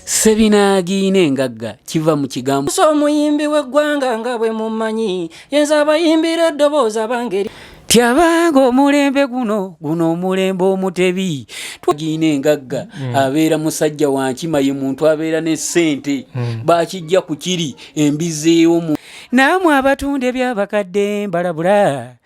Ssebinaagiina engagga kiva mu kigambo. So omuyimbi w'eggwanga nga bwe mummanyi, yenze abayimbira eddoboozi abangeri. Tyabanga omulembe guno, guno omulembe omutebi. Twagiina engagga abeera musajja wa nkima, ye muntu abeera ne ssente. Bakijja ku kiri embizeewo mu. Naamwe abatunda eby'abakadde mbalabula.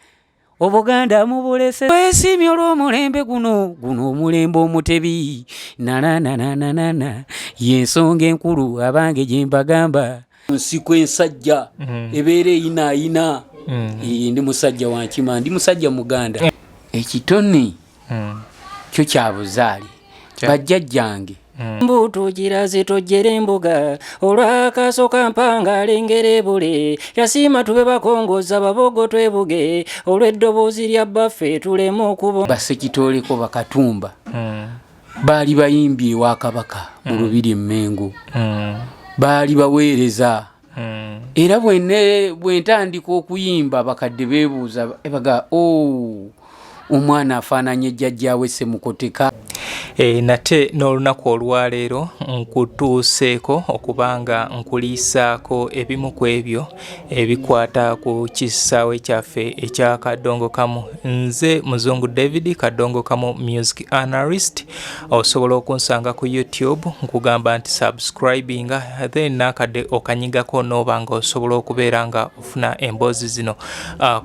Obuganda mubulese. Twesiimye olw'omulembe guno, guno omulembe omutebi. Nananananana y'ensonga enkulu abange gye mbagamba. Nsiko ensajja ebeera eyinaayina. Ndi musajja wa nkima, ndi musajja muganda. Ekitone kyo kya buzaale. Bajjajjange. Mbutu kirazi tojjera embuga olwakaso kampanga alengera ebule yasiima tube bakongoza babogo twebuge olw'eddoboozi lya bbaffe tuleme okubo. Basekitooleko bakatumba baali bayimbi ewa Kabaka mu Lubiri e Mmengo. Baali baweereza. Era bwe ntandika okuyimba abakadde beebuuza baga, oh, omwana afaananye jjajjaawe Ssemukoteka. Nate n'olunaku olwaleero nkutuuseeko okubanga nkuliisaako ebimu ku ebyo ebikwata ku kisaawe kyaffe ekya Kadongo Kamu. Nze Muzungu David, Kadongo Kamu Music Analyst. Osobola okunsanga ku YouTube, nkugamba nti subscribinga, then n'akadde okanyigako n'oba nga osobola okubeera nga ofuna emboozi zino.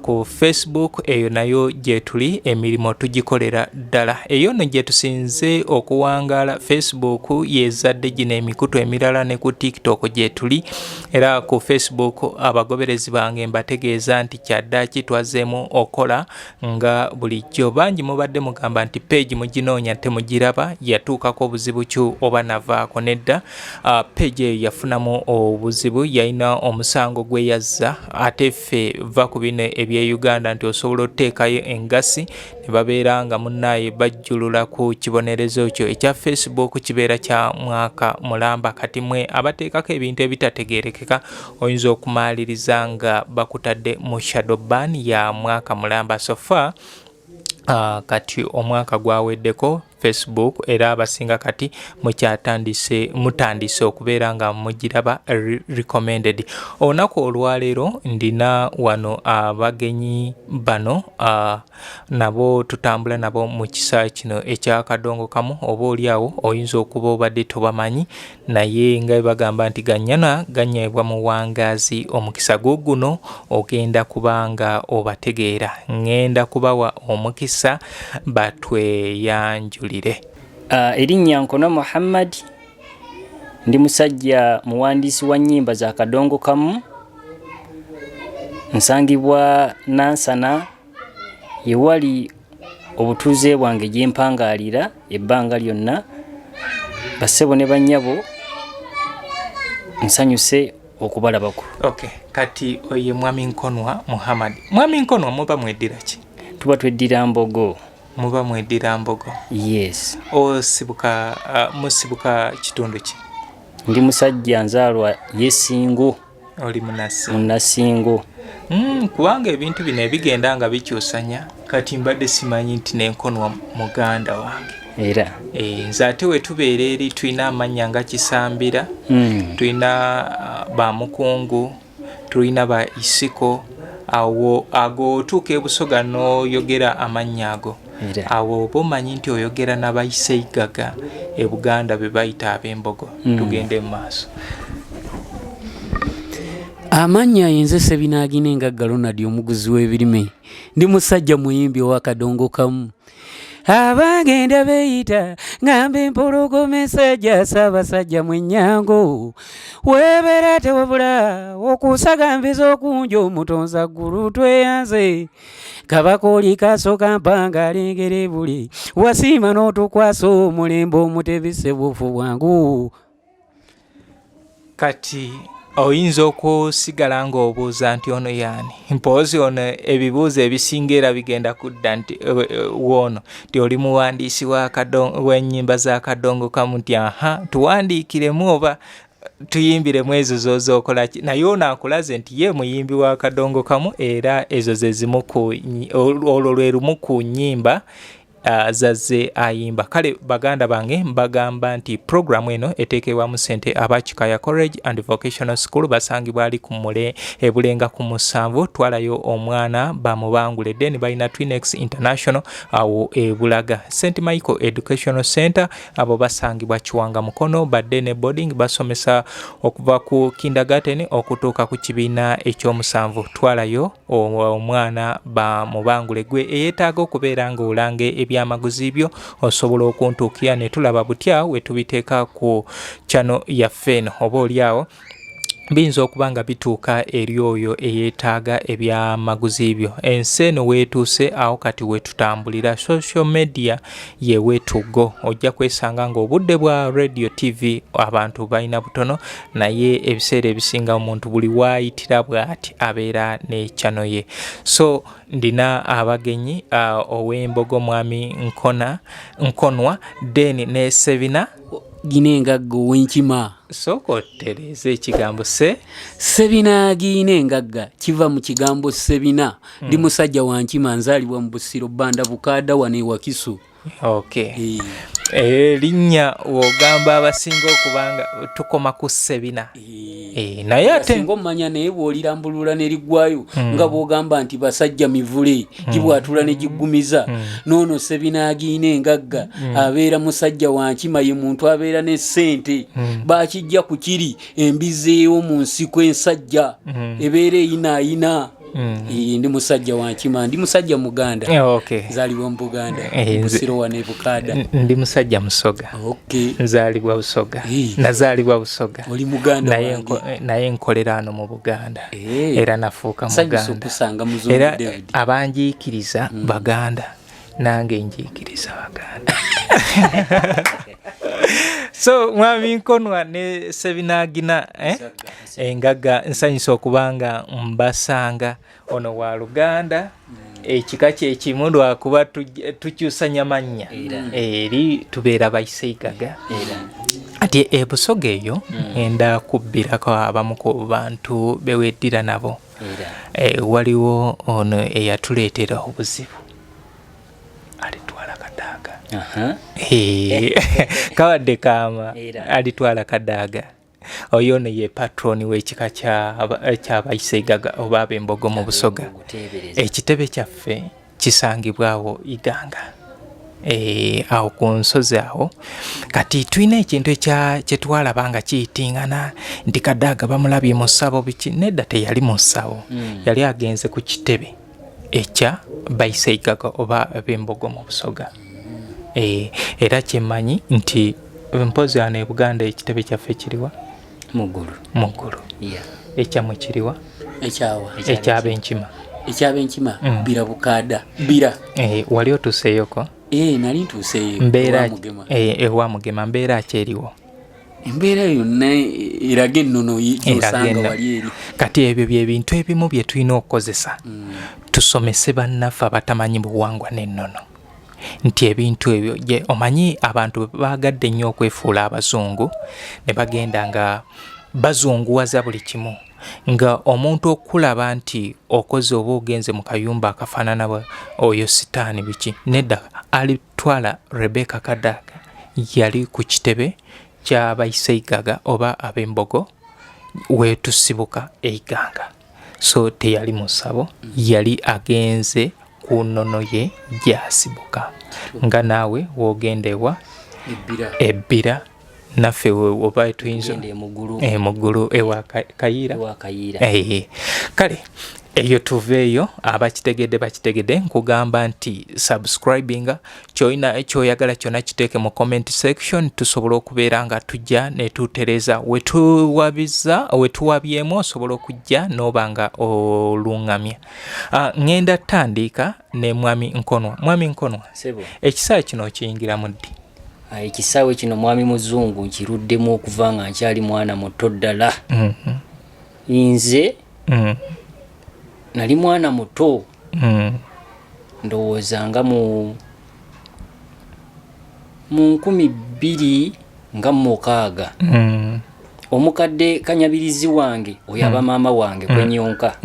Ku Facebook eyo nayo gye tuli, emirimu tugikolera ddala. Eyo nno gye tusinze okuwangaala. Facebook yezadde gino emikutu emirala, ne ku TikTok gye tuli. Era ku Facebook abagoberezi bange mbategeeza nti kyaddaaki twazzeemu okola nga bulijjo. Bangi mubadde mugamba nti page muginoonya temugiraba, yatuukako obuzibu ki oba navaako? Nedda, page eyo yafunamu obuzibu, yalina omusango gwe yazza. Ate ffe va ku bino eby'e Uganda nti osobola otuteekayo engasi ne babeera nga munnaaye bajjulula ku kibonerezo kyo ekya Facebook kibeera kya mwaka mulamba. Kati mwe abateekako ebintu ebitategeerekeka oyinza okumaliriza nga bakutadde mu shadow ban ya mwaka mulamba. So far kati omwaka gwaweddeko Facebook, era abasinga kati mukyatandise, mutandise okubeera nga mugiraba recommended. Olunaku olwaleero ndina wano abagenyi bano, nabo tutambula nabo mu kisaawe kino ekya Kadongo Kamu. Oba oli awo oyinza okuba obadde tobamanyi, naye nga bwe bagamba nti gannyana gannyebwa muwangaazi, omukisa gwo guno ogenda kubanga obategeera. Ŋŋenda kubawa omukisa batweyanjulire. Erinnya Nkona Muhammad, ndi musajja muwandiisi wa nnyimba za Kadongo Kamu, nsangibwa Nansana yewali obutuuze bwange gye mpangaalira ebbanga lyonna. Bassebo ne bannyabo, nsanyuse okubalabako. Okay, kati oye Mwami Nkonwa Muhammad. Mwami Nkonwa, muba mweddira ki? Tuba tweddira Mbogo. Muba mweddira Mbogo? Yes. Osibuka, musibuka kitundu ki? Ndi musajja nzaalwa Yesingo. Oli Munasingo? Munasingo. Kubanga ebintu bino ebigenda nga bikyusanya, kati mbadde simanyi nti nenkonwa muganda wange. Era Nze ate we tubeera eri tulina amannya nga Kisambira, tulina bamukungu, tulina ba Isiko. Awo ago otuuka e Busoga n'oyogera amannya ago, awo oba omanyi nti oyogera n'abayiseigaga e Buganda be bayita ab'Embogo. Tugende mu maaso. Amannya yenze Ssebinaagina Engagga Ronald, omuguzi w'ebirime. Ndi musajja muyimbi owa Kadongo Kamu. Abagenda beeyita ngamba empologoma ensajja ssaabasajja mwenyango webeera tewabula okusagambiza okunja omutonza ggulu tweyanze Kabaka oli kasooka mpanga alengere buli wasiima n'otukwasa omulembe omutebise bufu bwangu. Kati oyinza okusigala ng'obuuza nti ono yaani? Mpoozi ono ebibuuzo ebisinga era bigenda kudda nti woono nti oli muwandiisi w'ennyimba za Kadongo Kamu, nti aha, tuwandiikiremu oba tuyimbiremu ezo z'ozookola ki? Naye ono akulaze nti ye muyimbi wa Kadongo Kamu, era ezo ze zimu ku olwo lwe lumu ku nnyimba. Zazze ayimba. Kale baganda bange, mbagamba nti puroguramu eno eteekebwamu ssente aba Kikaya College and Vocational School, basangibwa ali ku mule ebulenga ku 7. Twalayo omwana bamubangule. Then balina Twinex International awo ebulaga. St Michael Educational Center, abo basangibwa Kiwanga Mukono, badde ne boarding, basomesa okuva ku kindergarten okutuuka ku kibiina ekyomusanvu. Twalayo omwana bamubangule. Gwe eyeetaaga okubeera ng'olanga ebyamaguzi byo, osobola okuntuukira ne tulaba butya we tubiteeka ku channel yaffe eno, oba oli awo biyinza okuba nga bituuka eri oyo eyeetaaga ebyamaguzi byo. Ensi eno weetuuse awo kati wetutambulira, social media ye wetugo. Ojja kwesanga ng'obudde bwa radio, TV abantu balina butono, naye ebiseera ebisinga omuntu buli waayitira bw'ati abeera ne channel ye. So ndina abagenyi, ow'embogo mwami Nkona Nkonwa, then ne Sebina Gina engagga ow'enkima. Sooka otereeza ekigambo se. Sebina Giina engagga kiva mu kigambo sebina. Ndi musajja wa nkima, nzaalibwa mu Busiro, Bbanda, Bukaada, wano ewakisu. Okay. Erinnya wogamba abasinga okubanga tukoma ku Sebina. Naye ate singa omanya, naye bw'olirambulula neriggwayo nga bw'ogamba nti basajja mivule gibwatula ne giggumiza. Noono Sebina Agiina engagga abeera musajja wa nkima, ye muntu abeera ne ssente. Bakijja ku kiri embizeewo mu nsiko ensajja ebeera eyinaayina. Ndi musajja wa nkima, ndi musajja Muganda. Nzaalibwa mu Buganda, Busiro, wano e Bukaada. Ndi musajja Musoga. Nzaalibwa Busoga. Nazaalibwa Busoga. Oli Muganda. Naye nkolera ano mu Buganda. Era nafuuka Muganda. Okusanga muzungu. Era abanjiikiriza Baganda, nange njiikiriza Baganda. So mwami Nkonwa ne Sebinagina, eh? Engaga, nsanyusa okubanga mbasanga. Ono wa luganda, ekika kyekimu, lwakuba tukyusanya mannya, eri tubeera Baiseigaga. Ati ebusoga eyo ngenda kubbirako abamu ku bantu beweddira nabo. Waliwo ono eyatuleetera obuzibu, Alitwala Kadaaga. Kabadde kaama. Alitwala Kadaaga oyo ono ye patroni w'ekika ky'Abaiseigaga oba ab'Embogo mu Busoga. Ekitebe kyaffe kisangibwawo Iganga, awo ku nsozi awo. Kati tulina ekintu kyetwalaba nga kiyitingana nti Kadaaga bamulabye mu ssabo biki. Nedda, teyali mu ssabo. Yali agenze ku kitebe ekya Baiseigaga oba ab'Embogo mu Busoga. Era kyemmanyi nti mpozi ano e Buganda ekitebe kyaffe kiriwa? Muggulu. Muggulu. Ekyammwe kiriwa? Ekyawa? Ekyabenkima. Ekyabenkima? Bira, Bukaada, Bira. Wali otuuseeyoko? Nali ntuuseeyo. Mbeera ewa Mugema, mbeera ki eriwo? Embeera yonna eraga ennono gyosanga wali eri. Kati ebyo byebintu ebimu bye tulina okukozesa tusomese bannaffe abatamanyi buwangwa n'ennono nti ebintu ebyo gye omanyi abantu baagadde nnyo okwefuula abazungu ne bagenda nga bazunguwaza buli kimu, nga omuntu okulaba nti okoze oba ogenze mu kayumba akafaanana oyo sitaani biki. Nedda, Alitwala Rebecca Kadaga yali ku kitebe ky'Abaiseigaga oba ab'Embogo wetusibuka Eiganga, so teyali musabo, yali agenze ku nnono ye gyasibuka, nga naawe wogenda ewa Ebbira, naffe oba tuyinza Emuggulu ewa Kayiira. Kale eyo tuveeyo, abakitegedde bakitegedde. Nkugamba nti subscribinga, kyolina kyoyagala kyonna kiteeke mu comment section, tusobola okubeera nga tujja ne tutereza wetuwabiza, wetuwabyemu, osobola okujja n'oba nga oluŋŋamya. Ŋŋenda tandika ne mwami Nkonwa. Mwami Nkonwa, ekisaawe kino okiyingiramu ddi? Ekisaawe kino, mwami Muzungu, nkiruddemu okuva nga nkyali mwana muto ddala. Nze nali mwana muto, ndowooza nga mu 2006. Omukadde kanyabirizi wange oyo aba maama wange kwenyonka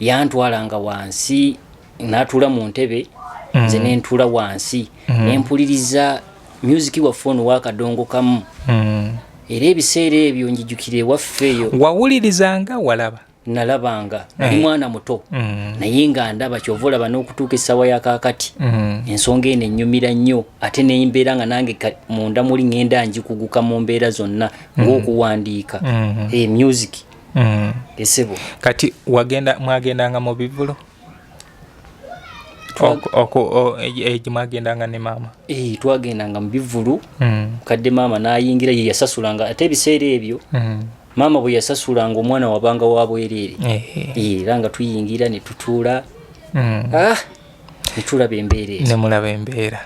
yantwalanga wansi n'atuula mu ntebe. Nze nentuula wansi nempuliriza music waffe ono wakadongo kamu. Era ebiseera ebyo njijukira ewaffe eyo. Wawulirizanga, walaba? Nalabanga, nali mwana muto, naye nga ndaba. Kyova olaba n'okutuuka essaawa ya kaakati, ensonga eno ennyumira nnyo, ate nembeera nga nange munda muli ŋŋenda njikuguka mu mbeera zonna ng'okuwandiika, music. Esebo. Kati wagenda, mwagendanga mu bivulo? Mwagendanga ne maama? Eh, twagendanga mu bivulu. Kadde maama n'ayingira, ye yasasulanga. Ate ebiseera ebyo maama bwe yasasulanga, omwana wabanga wa bwereere. Era nga tuyingira ne tutuula, ne tulaba embeera ezo. Ne mulaba embeera.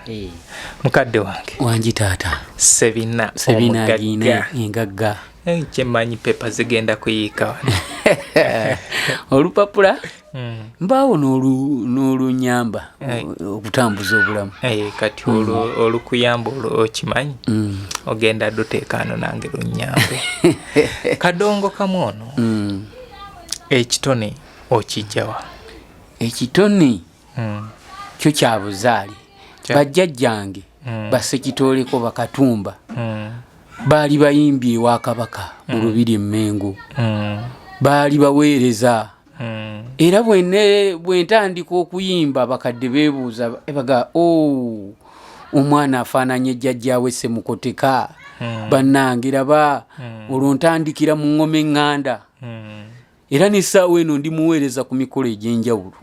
Mukadde wange. Wangi taata. Sebina. Sebina agiina. Omugagga. Engagga. Kyemmanyi pepa zigenda kuyiika wano. Olupapula mbaawo n'olunyamba okutambuza obulamu. Kati olukuyamba olwo okimanyi, ogenda duteekaano nange lunyambe. Kadongo kamu ono, ekitone okijjawa? Ekitone kyo kya buzaale. Bajjajjange basekitooleko bakatumba baali bayimbi ewa Kabaka mu lubiri Emmengo. Baali baweereza. Era bwe ntandika okuyimba, abakadde beebuuza baga, "O omwana afaananye jjajjaawe Semukoteka." Bannange, raba, olwo ntandikira mu ŋŋoma eŋŋanda. Era n'essaawa eno ndi muweereza ku mikolo egy'enjawulo.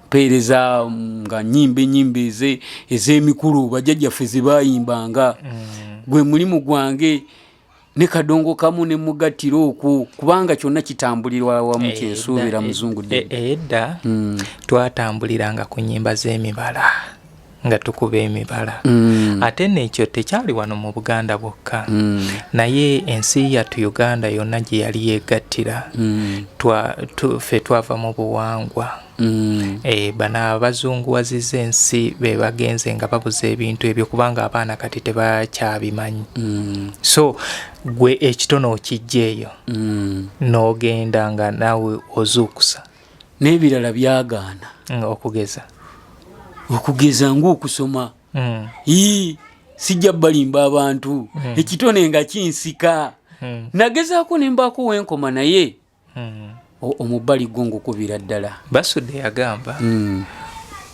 Mpeereza nga nyimba enyimba ez'emikulu bajjajjaffe ze baayimbanga. Gwe mulimu gwange ne kadongo kamu ne mugattira okwo, kubanga kyonna kitambulirwa wamu. Kyensuubira muzungu. Edda twatambuliranga ku nyimba z'emibala, nga tukuba emibala. Ate nekyo tekyali wano mu Buganda bwokka, naye ensi yattu Uganda yonna gye yali yegattira. Ffe twava mu buwangwa. Bano abazunguwaziza ensi be bagenze nga babuza ebintu ebyo, kubanga abaana kati tebakyabimanyi. So gwe ekitono okijja eyo, n'ogenda nga naawe ozuukusa. N'ebirala byagaana. Okugeza? Okugeza ng'okusoma. Ii, sijja balimba abantu, ekitone nga kinsika. Nagezaako ne mbaako wenkoma, naye omubali gwo ngukubira ddala. Basudde yagamba,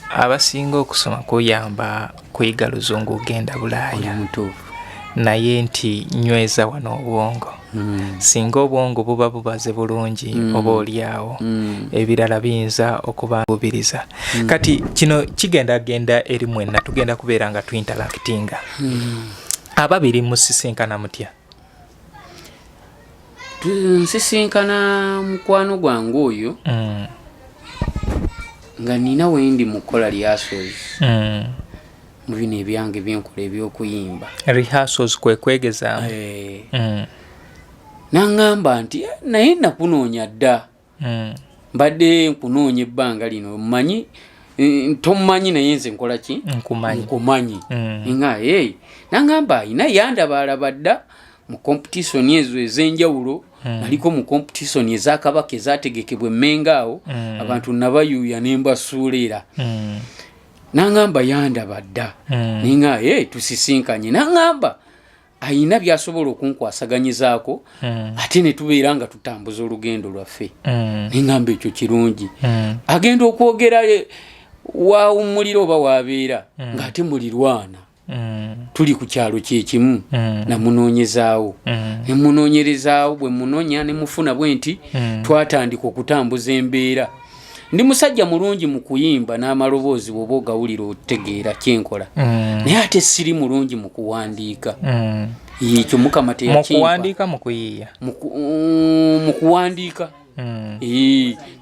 abasinga okusoma kuyamba kuyiga luzungu, genda Oli Bulaaya, mutuufu. naye nti nyweza wano obwongo. Singa obwongo buba bubaze bulungi, oba oliawo ebirala biyinza okubangubiriza. Kati kino kigendagenda eri mwenna, tugenda kubeera nga tuinteractinga. Ababiri musisinkana mutya? Nsisinkana mukwano gwange oyo nga nina wendi mu kukola rehearsals mu bino ebyange byenkola ebyokuyimba. Rehearsals kwe kwegezaamu? Eh, naŋŋamba nti, "Eh, naye nakunoonya dda. Mbadde nkunoonya ebbanga lino. Mmanyi tommanyi, naye nze nkola ki? Nkumanyi." Nkumanyi." Nga hey. Naŋŋamba ayina yandaba, alaba dda mu competition ezo ez'enjawulo. Naliko mu competition ezakabaka ezategekebwa Emmenga awo. Abantu nabayuuya ne mbasuula era. Naŋŋamba yandaba dda. Ninga, hey, tusisinkanye. Naŋŋamba ayina byasobola okunkwasaganyizaako, ate ne tubeera nga tutambuza olugendo lwaffe. Neŋŋamba ekyo kirungi. Agenda okwogera wawummulira oba wabeera ng'ate mulirwana. Tuli ku kyalo kyekimu. Namunoonyezaawo, nemunoonyerezaawo, bwe munonya ne mufuna bwe nti. Twatandika okutambuza embeera. Ndi musajja mulungi mu kuyimba n'amaloboozi, bw'oba ogawulira otegeera kyenkola, naye ate siri mulungi mu kuwandiika. Ekyo Mukama Mu teyakimpa. kuwandiika, mu kuyiiya? Mu kuwandiika.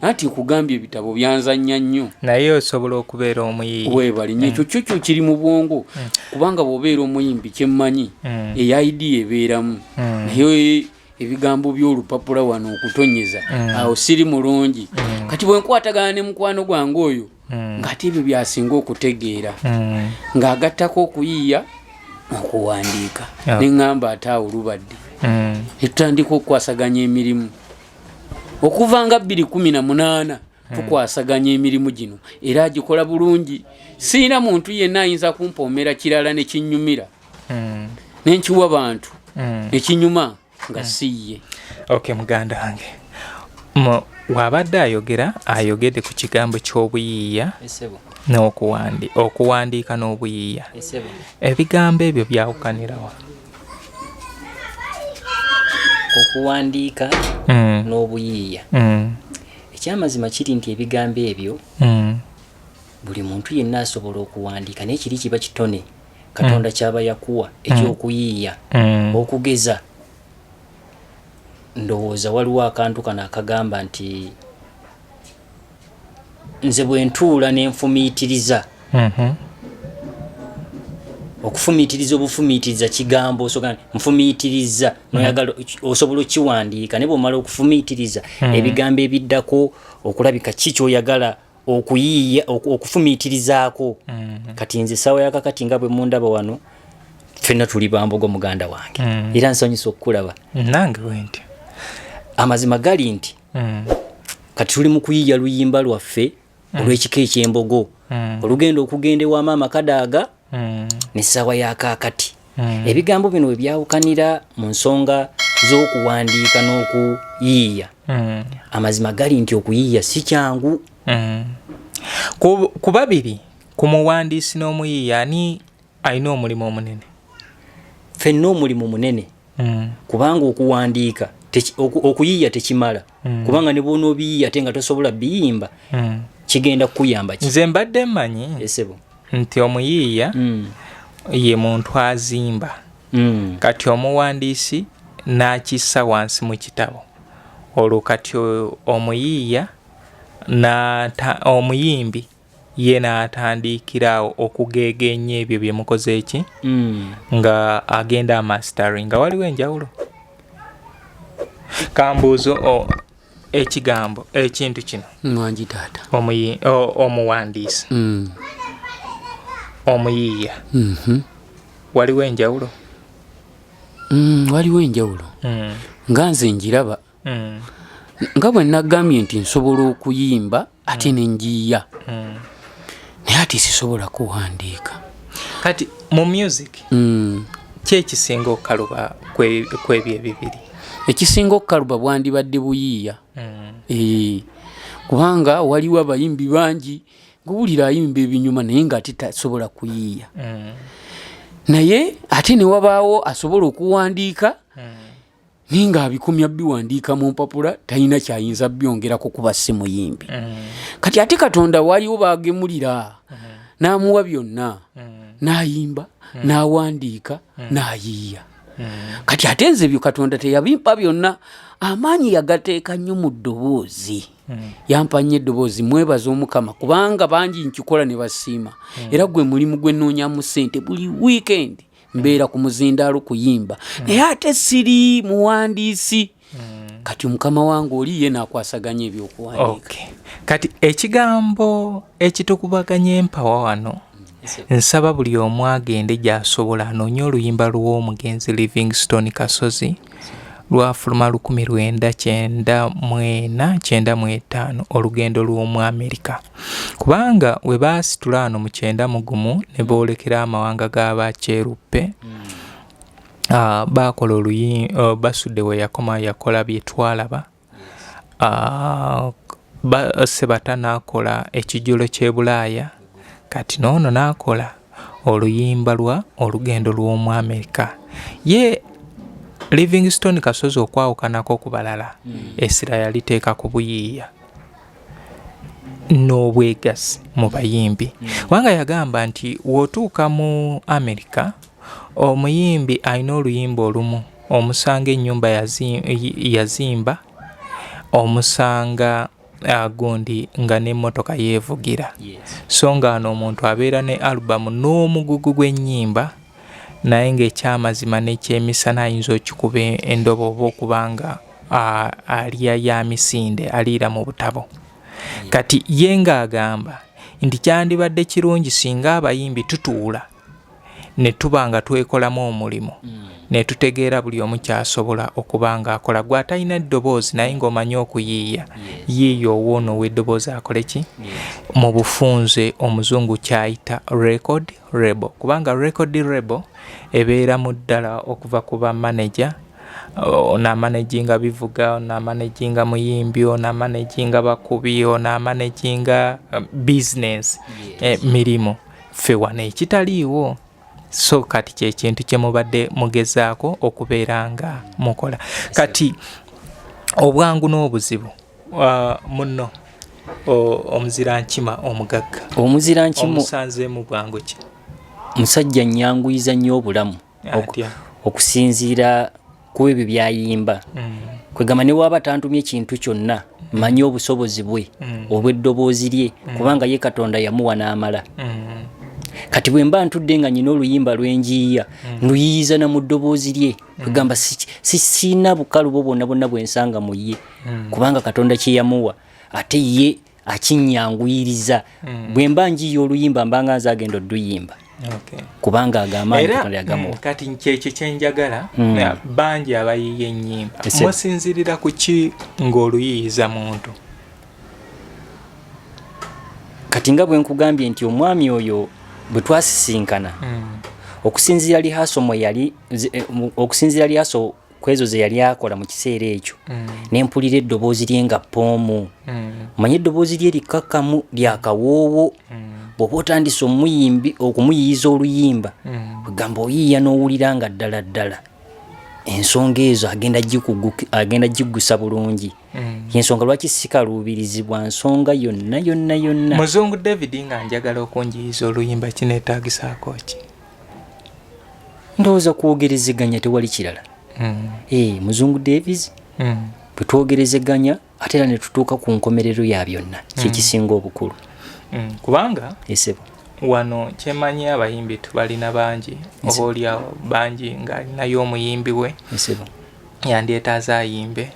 Anti nkugambye ebitabo byanzanya nnyo. Naye osobola okubeera omuyiiya. Weebale nnyo. Ekyo kyo kyo kiri mu bwongo, kubanga bw'obeera omuyimbi, kyemmanyi, eya idea ebeeramu, naye ebigambo by'olupapula wano okutonyeza, awo siri mulungi. Kati bwe nkwatagana ne mukwano gwange oyo, ng'ate ebyo byasinga okutegeera, ng'agattako okuyiiya okuwandiika, neŋŋamba ate awo lubadde. Netutandika okukwasaganya emirimu okuva nga 218. Tukwasaganya emirimu gino era agikola bulungi. Siina muntu yenna ayinza kumpoomera kirala nekinyumira nenkiwa bantu nekinyuma nga siye. Ok, muganda wange, wabadde ayogera, ayogedde ku kigambo ky'obuyiiya n'okuwandiika n'obuyiiya. Ebigambo ebyo byawukanirawa? Okuwandiika n'obuyiiya, ekyamazima kiri nti ebigambo ebyo, buli muntu yenna asobola okuwandiika, naye kiri kiba kitone Katonda kyaba yakuwa ekyokuyiiya. Okugeza, ndowooza waliwo akantu kano akagamba nti nze bwe ntuula nenfumiitiriza. Okufumiitiriza obufumiitiriza kigambo osobola nfumiitiriza, noyagala osobola okiwandiika, naye bwomala okufumiitiriza, ebigambo ebiddako okulabika ki kyoyagala okuyiiya, okufumiitirizaako. Kati nze essaawa yakakati nga bwe mundaba wano, ffenna tuli bambogo, muganda wange, era nsanyusa okukulaba. Nange bwentyo. Amazima gali nti kati tuli mu kuyiiya luyimba lwaffe olw'ekika eky'embogo, olugenda okugenda ewa Maama Kadaaga n'essaawa ya kaakati. Ebigambo bino we byawukanira mu nsonga z'okuwandiika n'okuyiiya, amazima gali nti okuyiiya si kyangu. Ku babiri, ku muwandiisi n'omuyiiya, ani alina omulimu omunene? Ffenna omulimu munene, kubanga okuwandiika okuyiiya tekimala, kubanga ne bw'onoobiyiiya ate nga tosobola biyimba, kigenda kukuyamba ki? Nze mbadde mmanyi esebo nti omuyiiya ye muntu azimba, kati omuwandiisi n'akissa wansi mu kitabo, olwo kati omuyiiya omuyimbi ye n'atandikiraawo okugeegeenya ebyo bye mukoze eki nga agenda amastering. Nga waliwo enjawulo. Kambuuzo ekigambo ekintu kino. Mwangi taata. Omuwandiisi, omuyiiya, waliwo enjawulo? Waliwo enjawulo. Nga nze njiraba, nga bwe nagambye nti nsobola okuyimba ate nenjiiya, naye ate sisobola kuwandiika. Kati mu music, ki ekisinga okukaluba kwebyo ebibiri? Ekisinga okukaluba bwandibadde buyiiya. Kubanga waliwo abayimbi bangi nguwulira ayimba ebinyuma, naye nga ate tasobola kuyiiya. Naye ate ne wabaawo asobola okuwandiika, naye ng'abikomya biwandiika mu mpapula, talina kyayinza byongerako kuba si muyimbi. Kati ate Katonda waliwo bagemulira n'amuwa byonna, n'ayimba, n'awandiika, n'ayiiya. Kati ate nze ebyo Katonda teyabimpa byonna. Amaanyi yagateeka nnyo mu ddoboozi, yampa nnyo eddoboozi. Mwebaza Omukama, kubanga bangi nkikola ne basiima, era gwe mulimu gwe nnoonyamu ssente. Buli weekend mbeera ku muzindaalo kuyimba, naye ate siri muwandiisi. Kati mukama wange oli ye n'akwasaganya ebyokuwandiika. Okay. Kati ekigambo ekitukubaganya empawa wano, nsaba buli omu agende gy'asobola anoonye oluyimba lw'omugenzi Livingstone Kasozi lwafuluma 1994 95, Olugendo lw'omu Amerika, kubanga we baasitula wano mu 91 ne boolekera amawanga g'abakyeruppe, baakola Basudde we yakoma yakola bye twalaba. Sebata n'akola Ekijjulo ky'e Bulaaya, kati n'ono n'akola oluyimba lwa Olugendo lw'omu Amerika. Ye Livingstone Kasozi, okwawukanako ku balala, essira yaliteeka ku buyiiya n'obwegassi mu bayimbi, kubanga yagamba nti w'otuuka mu Amerika, omuyimbi alina oluyimba olumu, omusanga ennyumba yazimba, omusanga gundi nga n'emmotoka yeevugira, so nga ano omuntu abeera ne alubamu n'omugugu gw'ennyimba, naye ng'ekyamazima n'ekyemisana ayinza okikuba endobo oba okuba nga alya ya misinde, aliira mu butabo. Kati ye ng'agamba nti kyandibadde kirungi singa abayimbi tutuula ne tuba nga twekolamu omulimu. Netutegeera buli omu kyasobola okuba nga akola. Gwe atalina eddoboozi naye ng'omanyi okuyiiya, yiiya owoono ow'eddoboozi akole ki? Mu bufunze omuzungu kyayita record label, kubanga record label ebeera mu ddala okuva ku ba manager. Ono amanaginga bivuga, ono amanaginga muyimbi, ono amanaginga bakubi, ono amanaginga business, mirimu. Ffe wano ekitaliiwo. So kati kyekintu kyemubadde mugezaako okubeera nga mukola. Kati obwangu n'obuzibu, munno omuzira nkima omugagga, Omuzira nkima omusanzeemu bwangu ki? Musajja nyanguyiza nnyo obulamu. Atya? Okusinziira ku ebyo byayimba, kwegamba ne waaba tantumye kintu kyonna, manyi obusobozi bwe obw'eddoboozi lye, kubanga ye Katonda yamuwa n'amala. Kati bwe mba ntudde nga nyina oluyimba lwenjiiya, nduyiyiza na mu ddoboozi lye. Kwegamba siina bukalubo bwonna bwonna bwensanga mu ye, kubanga Katonda kye yamuwa ate ye akinyanguyiriza. Bwe mba njiiya oluyimba, mbanga nze agenda odduyimba, kubanga agamaanyi Era Katonda yagamuwa. Kati kyekyo kyenjagala. Bangi abayiiya ennyimba, Ese. musinzirira ku ki ng'oluyiyiza muntu? Kati nga bwe nkugambye nti omwami oyo bwe twasisinkana, okusinziira rehearsal mwe yali okusinziira rehearsal ku ezo ze yali akola mu kiseera ekyo, ne mpulira eddoboozi lye nga ppoomu. Omanye eddoboozi lye likkakkamu, lyakawoowo. Bw'oba otandise omuyimbi okumuyiyiza oluyimba, kwegamba oyiiya n'owulira nga ddala ddala ensonga ezo agenda giggusa bulungi. Yensonga lwaki sikaluubirizibwa nsonga yonna yonna yonna. Muzungu David, nga njagala okunjiyiza oluyimba, kineetaagisaako ki? Ndowooza kwogerezeganya, tewali kirala. Eh, Muzungu Davis, bwe twogerezeganya ate era ne tutuuka ku nkomerero ya byonna, kyekisinga obukulu. Kubanga Esebo. wano kyemanyi, abayimbi tubalina bangi, oba oliawo bangi ng'alinayo omuyimbi we Esebo. yandyetaaze ayimbe.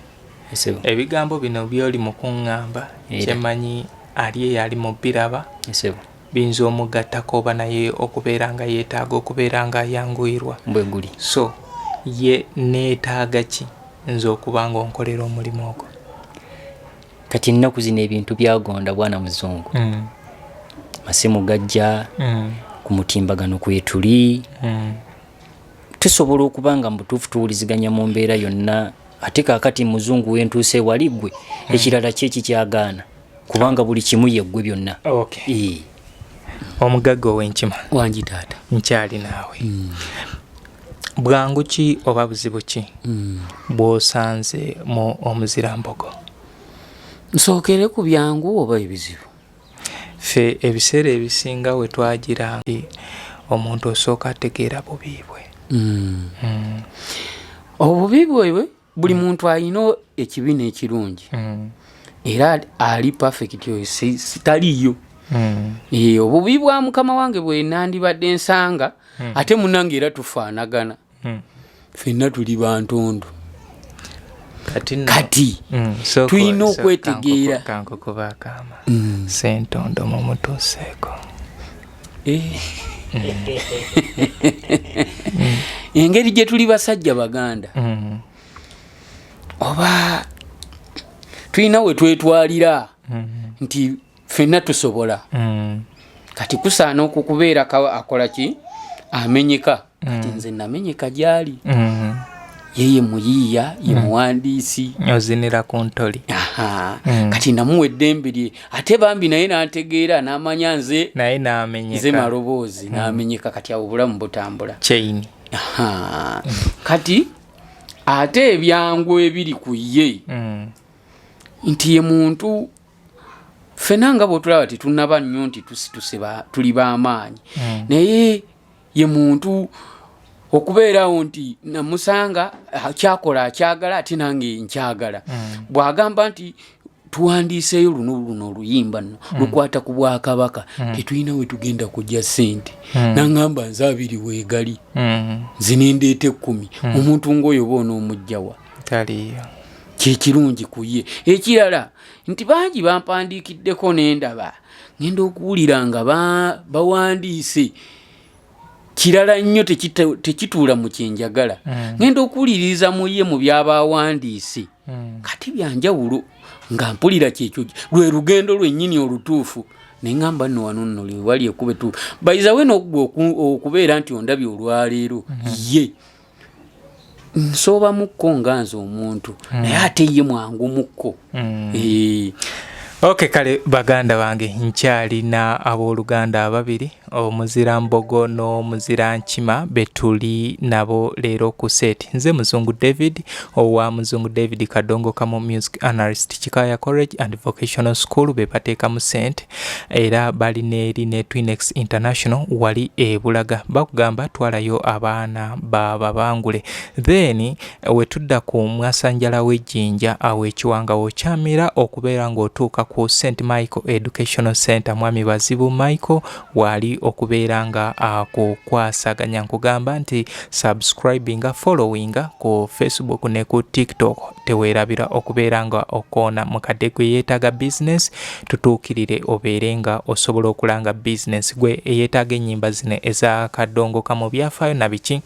Esebo. Ebigambo bino byoli mu kuŋŋamba, Era. kyemanyi ali eyo ali mu biraba, Esebo. biyinza omugattako oba naye okubeera nga yeetaaga okubeera nga ayanguyirwa. Bwe guli. So ye neetaaga ki nze okuba nga onkolera omulimu ogwo? Kati ennaku zino ebintu byagonda, bwana Muzungu. Masimu gajja, ku mutimbagano kwetuli, tusobola okuba nga mu butuufu tuwuliziganya mu mbeera yonna. Ate kaakati Muzungu, wentuuse wali ggwe, ekirala ki ekikyagaana? Kubanga buli kimu yeggwe byonna. Okay. Eh. Omugagga ow'enkima. Wangi taata. Nkyali naawe. Bwangu ki oba buzibu ki bw'osanze mu omuzira mbogo? Nsookere ku byangu oba ebizibu? Ffe ebiseera ebisinga we twagira nti omuntu osooka ategeera bubi bwe. Obubi bwebwe, buli muntu alina ekibi n'ekirungi, era ali perfect oyo taliiyo. Eh, obubi bwa mukama wange bwe nandibadde nsanga, ate munange era tufaanagana, ffenna tuli bantondo. Kati nno Kati tulina okwetegeera. Kankukuba akaama. Sentondo mumutuuseeko. Eh. Engeri gye tuli basajja baganda, oba tulina we twetwalira nti ffenna tusobola. Kati kusaana okukubeera akola ki, amenyeka. Kati nze namenyeka gyali, yeye muyiiya, ye muwandiisi. Ozinira ku ntoli. Aha. Kati namuwa eddembe lye, ate bambi naye nantegeera, n'amanya nze naye nze n'amenyeka. Maloboozi n'amenyeka. Kati awo obulamu butambula. Chain. Aha. Kati ate ebyangu ebiri ku ye, nti ye muntu ffena nga bwotulaba tetunaba nnyo nti tusituse tuli b'amaanyi, naye ye muntu okubeerawo nti namusanga akyakola akyagala, ate nange nkyagala. Bw'agamba nti tuwandiiseeyo luno luno oluyimba nno lukwata ku bwakabaka, tetulina we tugenda kujja ssente, naŋŋamba nze 20 weegali, nze nendeeta 10. Omuntu ng'oyo oba onoomugjawa? Taliyo. Kyekirungi ku ye. Ekirala nti bangi bampandiikiddeko, nendaba ngenda okuwulira nga bawandiise. Kirala nnyo, tekituula mu kyenjagala. Ngenda okuwuliriza mu ye mu byaba awandiise kati byanjawulo, nga mpulira kyekyo lwe lugendo lwennyini olutuufu. Neŋŋamba nno wano nno wali ekkuba ettuufu. Bayizawe noggwe okubeera nti ondabye olwaleero, ye nsoobamukko nga nze omuntu, naye ate ye mwangu mukko. Ok, kale baganda bange, nkyalina abooluganda ababiri, omuzira Mbogo n'omuzira Nkima, betuli nabo leero ku set. Nze Muzungu David owa Muzungu David Kadongo Kamu Music Analyst. Kikaya College and Vocational School be bateekamu sente, era balina eri ne Twinex International wali ebulaga. Bakugamba twalayo abaana bababangule. Then wetudda ku mwasanjala w'ejjinja awo ekiwanga wokyamira okubeera ng'otuuka ku St Michael Educational Center, Mwami Bazibu Michael waali okubeera nga akukwasaganya. Nkugamba nti subscribinga, followinga ku Facebook ne ku TikTok. Teweerabira okubeera nga okoona mukadde gwe yeetaaga business, tutuukirire obeere nga osobola okulanga business. Gwe eyeetaaga ennyimba zino eza kadongo kamu, byafaayo na biki,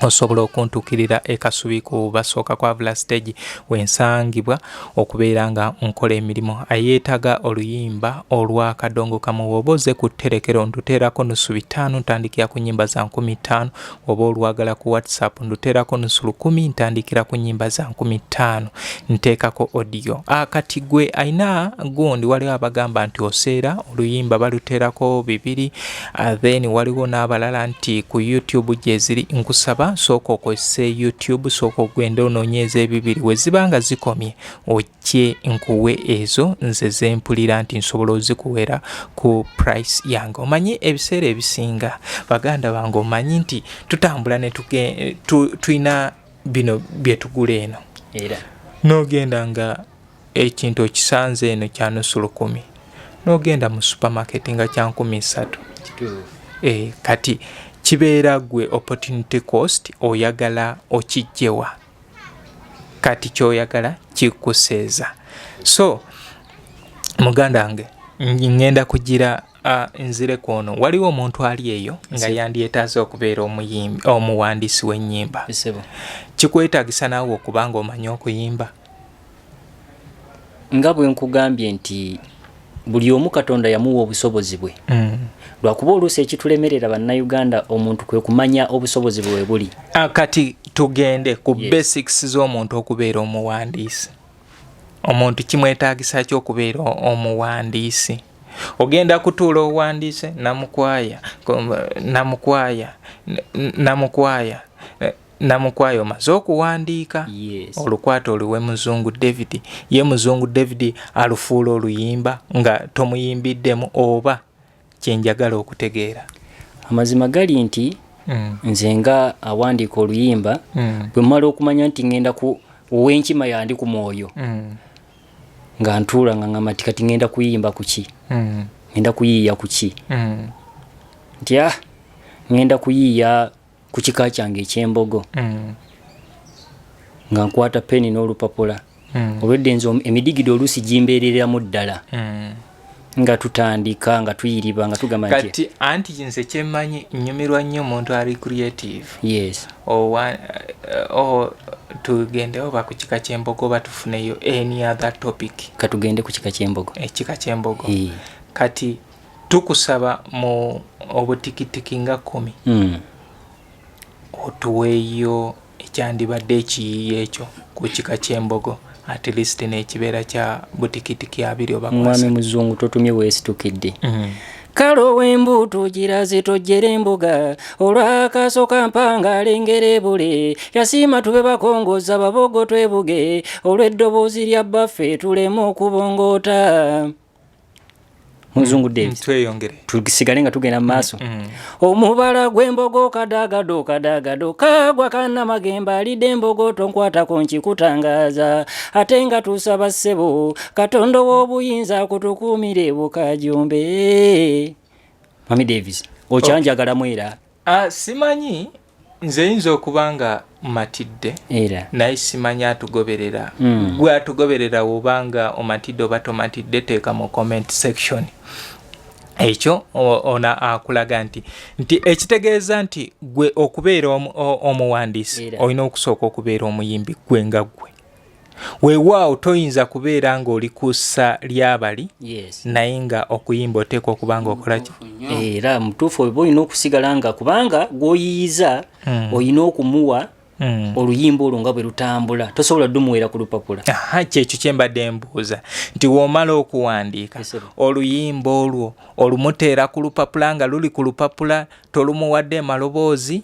osobola okuntuukirira ekasubi ku basooka kwavula stage wensangibwa okubeera nga nkola emirimu. Ayeetaaga oluyimba olwa kadongo kamu, woba oze ku tterekero nduteerako 550, ntandikira ku nyimba za 5000. Oba olwagala ku WhatsApp, nduteerako 50,000, ntandikira ku nyimba za 5000, nteekako audio. Kati gwe ayina gundi, waliwo abagamba nti oseera oluyimba baluteerako 200, then waliwo n'abalala nti ku YouTube gyeziri. Nkusaba sooka okozese YouTube, sooka ogende onoonyeeza 200, we ziba nga zikomye ojje nkuwe ezo nze zempulira nti nsobola ozikuwera ku price yange. Omanyi ebiseera ebisinga, baganda bange, omanyi nti tutambula ne tulina bino byetugula eno. Era n'ogenda nga ekintu okisanze eno kya 50,000, n'ogenda mu supermarket nga kya 3000. Kati kibeera gwe opportunity cost, oyagala okijjewa, kati kyoyagala kikuseeza. So muganda wange, ngenda kugira nzire ku ono. Waliwo omuntu ali eyo nga yandyetaaze okubeera omuyimbi, omuwandiisi w'ennyimba. Ssebo. Kikwetaagisa naawe okuba nga omanyi okuyimba? Nga bwe nkugambye nti buli omu Katonda yamuwa obusobozi bwe, lwakuba oluusi ekitulemerera Bannayuganda omuntu kwe kumanya obusobozi bwe we buli. Kati tugende ku basics z'omuntu okubeera omuwandiisi. Omuntu kimwetaagisa ki okubeera omuwandiisi? Ogenda kutuula owandiise namukwaya, namukwaya, namukwaya, namukwaya, omaze okuwandiika, olukwata oluwe Muzungu David. Ye Muzungu David alufuula oluyimba nga tomuyimbiddemu, oba kyenjagala okutegeera? Amazima gali nti nze nga awandiika oluyimba, bwe mmala okumanya nti ŋŋenda ku ow'enkima yandi ku mwoyo, nga ntuula nga ŋŋamba nti kati ŋŋenda kuyimba ku ki, ŋŋenda kuyiiya ku ki, nti ah, ŋŋenda kuyiiya ku kika kyange eky'embogo, nga nkwata peni n'olupapula. Olwedde nze emidigido oluusi gimbeereramu ddala, nga tutandika nga tuyiriba nga tugamba nti Kati anti nze kyemmanyi, nnyumirwa nnyo omuntu ali creative. Owa tugende oba ku kika ky'embogo oba tufuneyo any other topic? Katugende ku kika ky'embogo. Ekika ky'embogo. Kati tukusaba mu obutikitiki nga 10 otuweeyo ekyandibadde ekiyiiyo ekyo ku kika ky'embogo, at least n'ekibeera kya butikitiki 20 oba Mwami 30. Muzungu, totumye weesitukidde. Kale ow'embuutu kirazito jjera embuga olwakaso kampanga alengera ebule yasiima tube bakongoza babogo twebuge olw'eddoboozi lya bbaffe tuleme okubongoota. Muzungu Davis. Tweyongere. Tusigale nga tugenda mu maaso. Omubala gw'embogo kadagado kadagado kagwa kannamagemba alidde embogo tonkwatako nkikutangaaza, ate nga tusaba ssebo Katonda ow'obuyinza akutukuumire bukajumbe. Mami Davis, okyanjagalamu era? Ah, simanyi, nze yinza okuba nga matidde, era naye simanyi atugoberera. Gwe atugoberera, oba nga omatidde oba tomatidde, teeka mu comment section. Ekyo ona akulaga nti ekitegeeza nti gwe okubeera omuwandiisi olina okusooka okubeera omuyimbi gwe nga gwe. Weewaawo toyinza kubeera ng'oli ku ssa ly'abali, naye nga okuyimba oteekwa okuba nga okola ki? Era mutuufu, oba olina okusigala nga kubanga gw'oyiyiza olina okumuwa oluyimba olwo nga bwe lutambula, tosobola ddumuweera ku lupapula. Kyekyo kye mbadde mbuuza nti w'omala okuwandiika oluyimba olwo olumuteera ku lupapula nga luli ku lupapula, tolumuwadde maloboozi?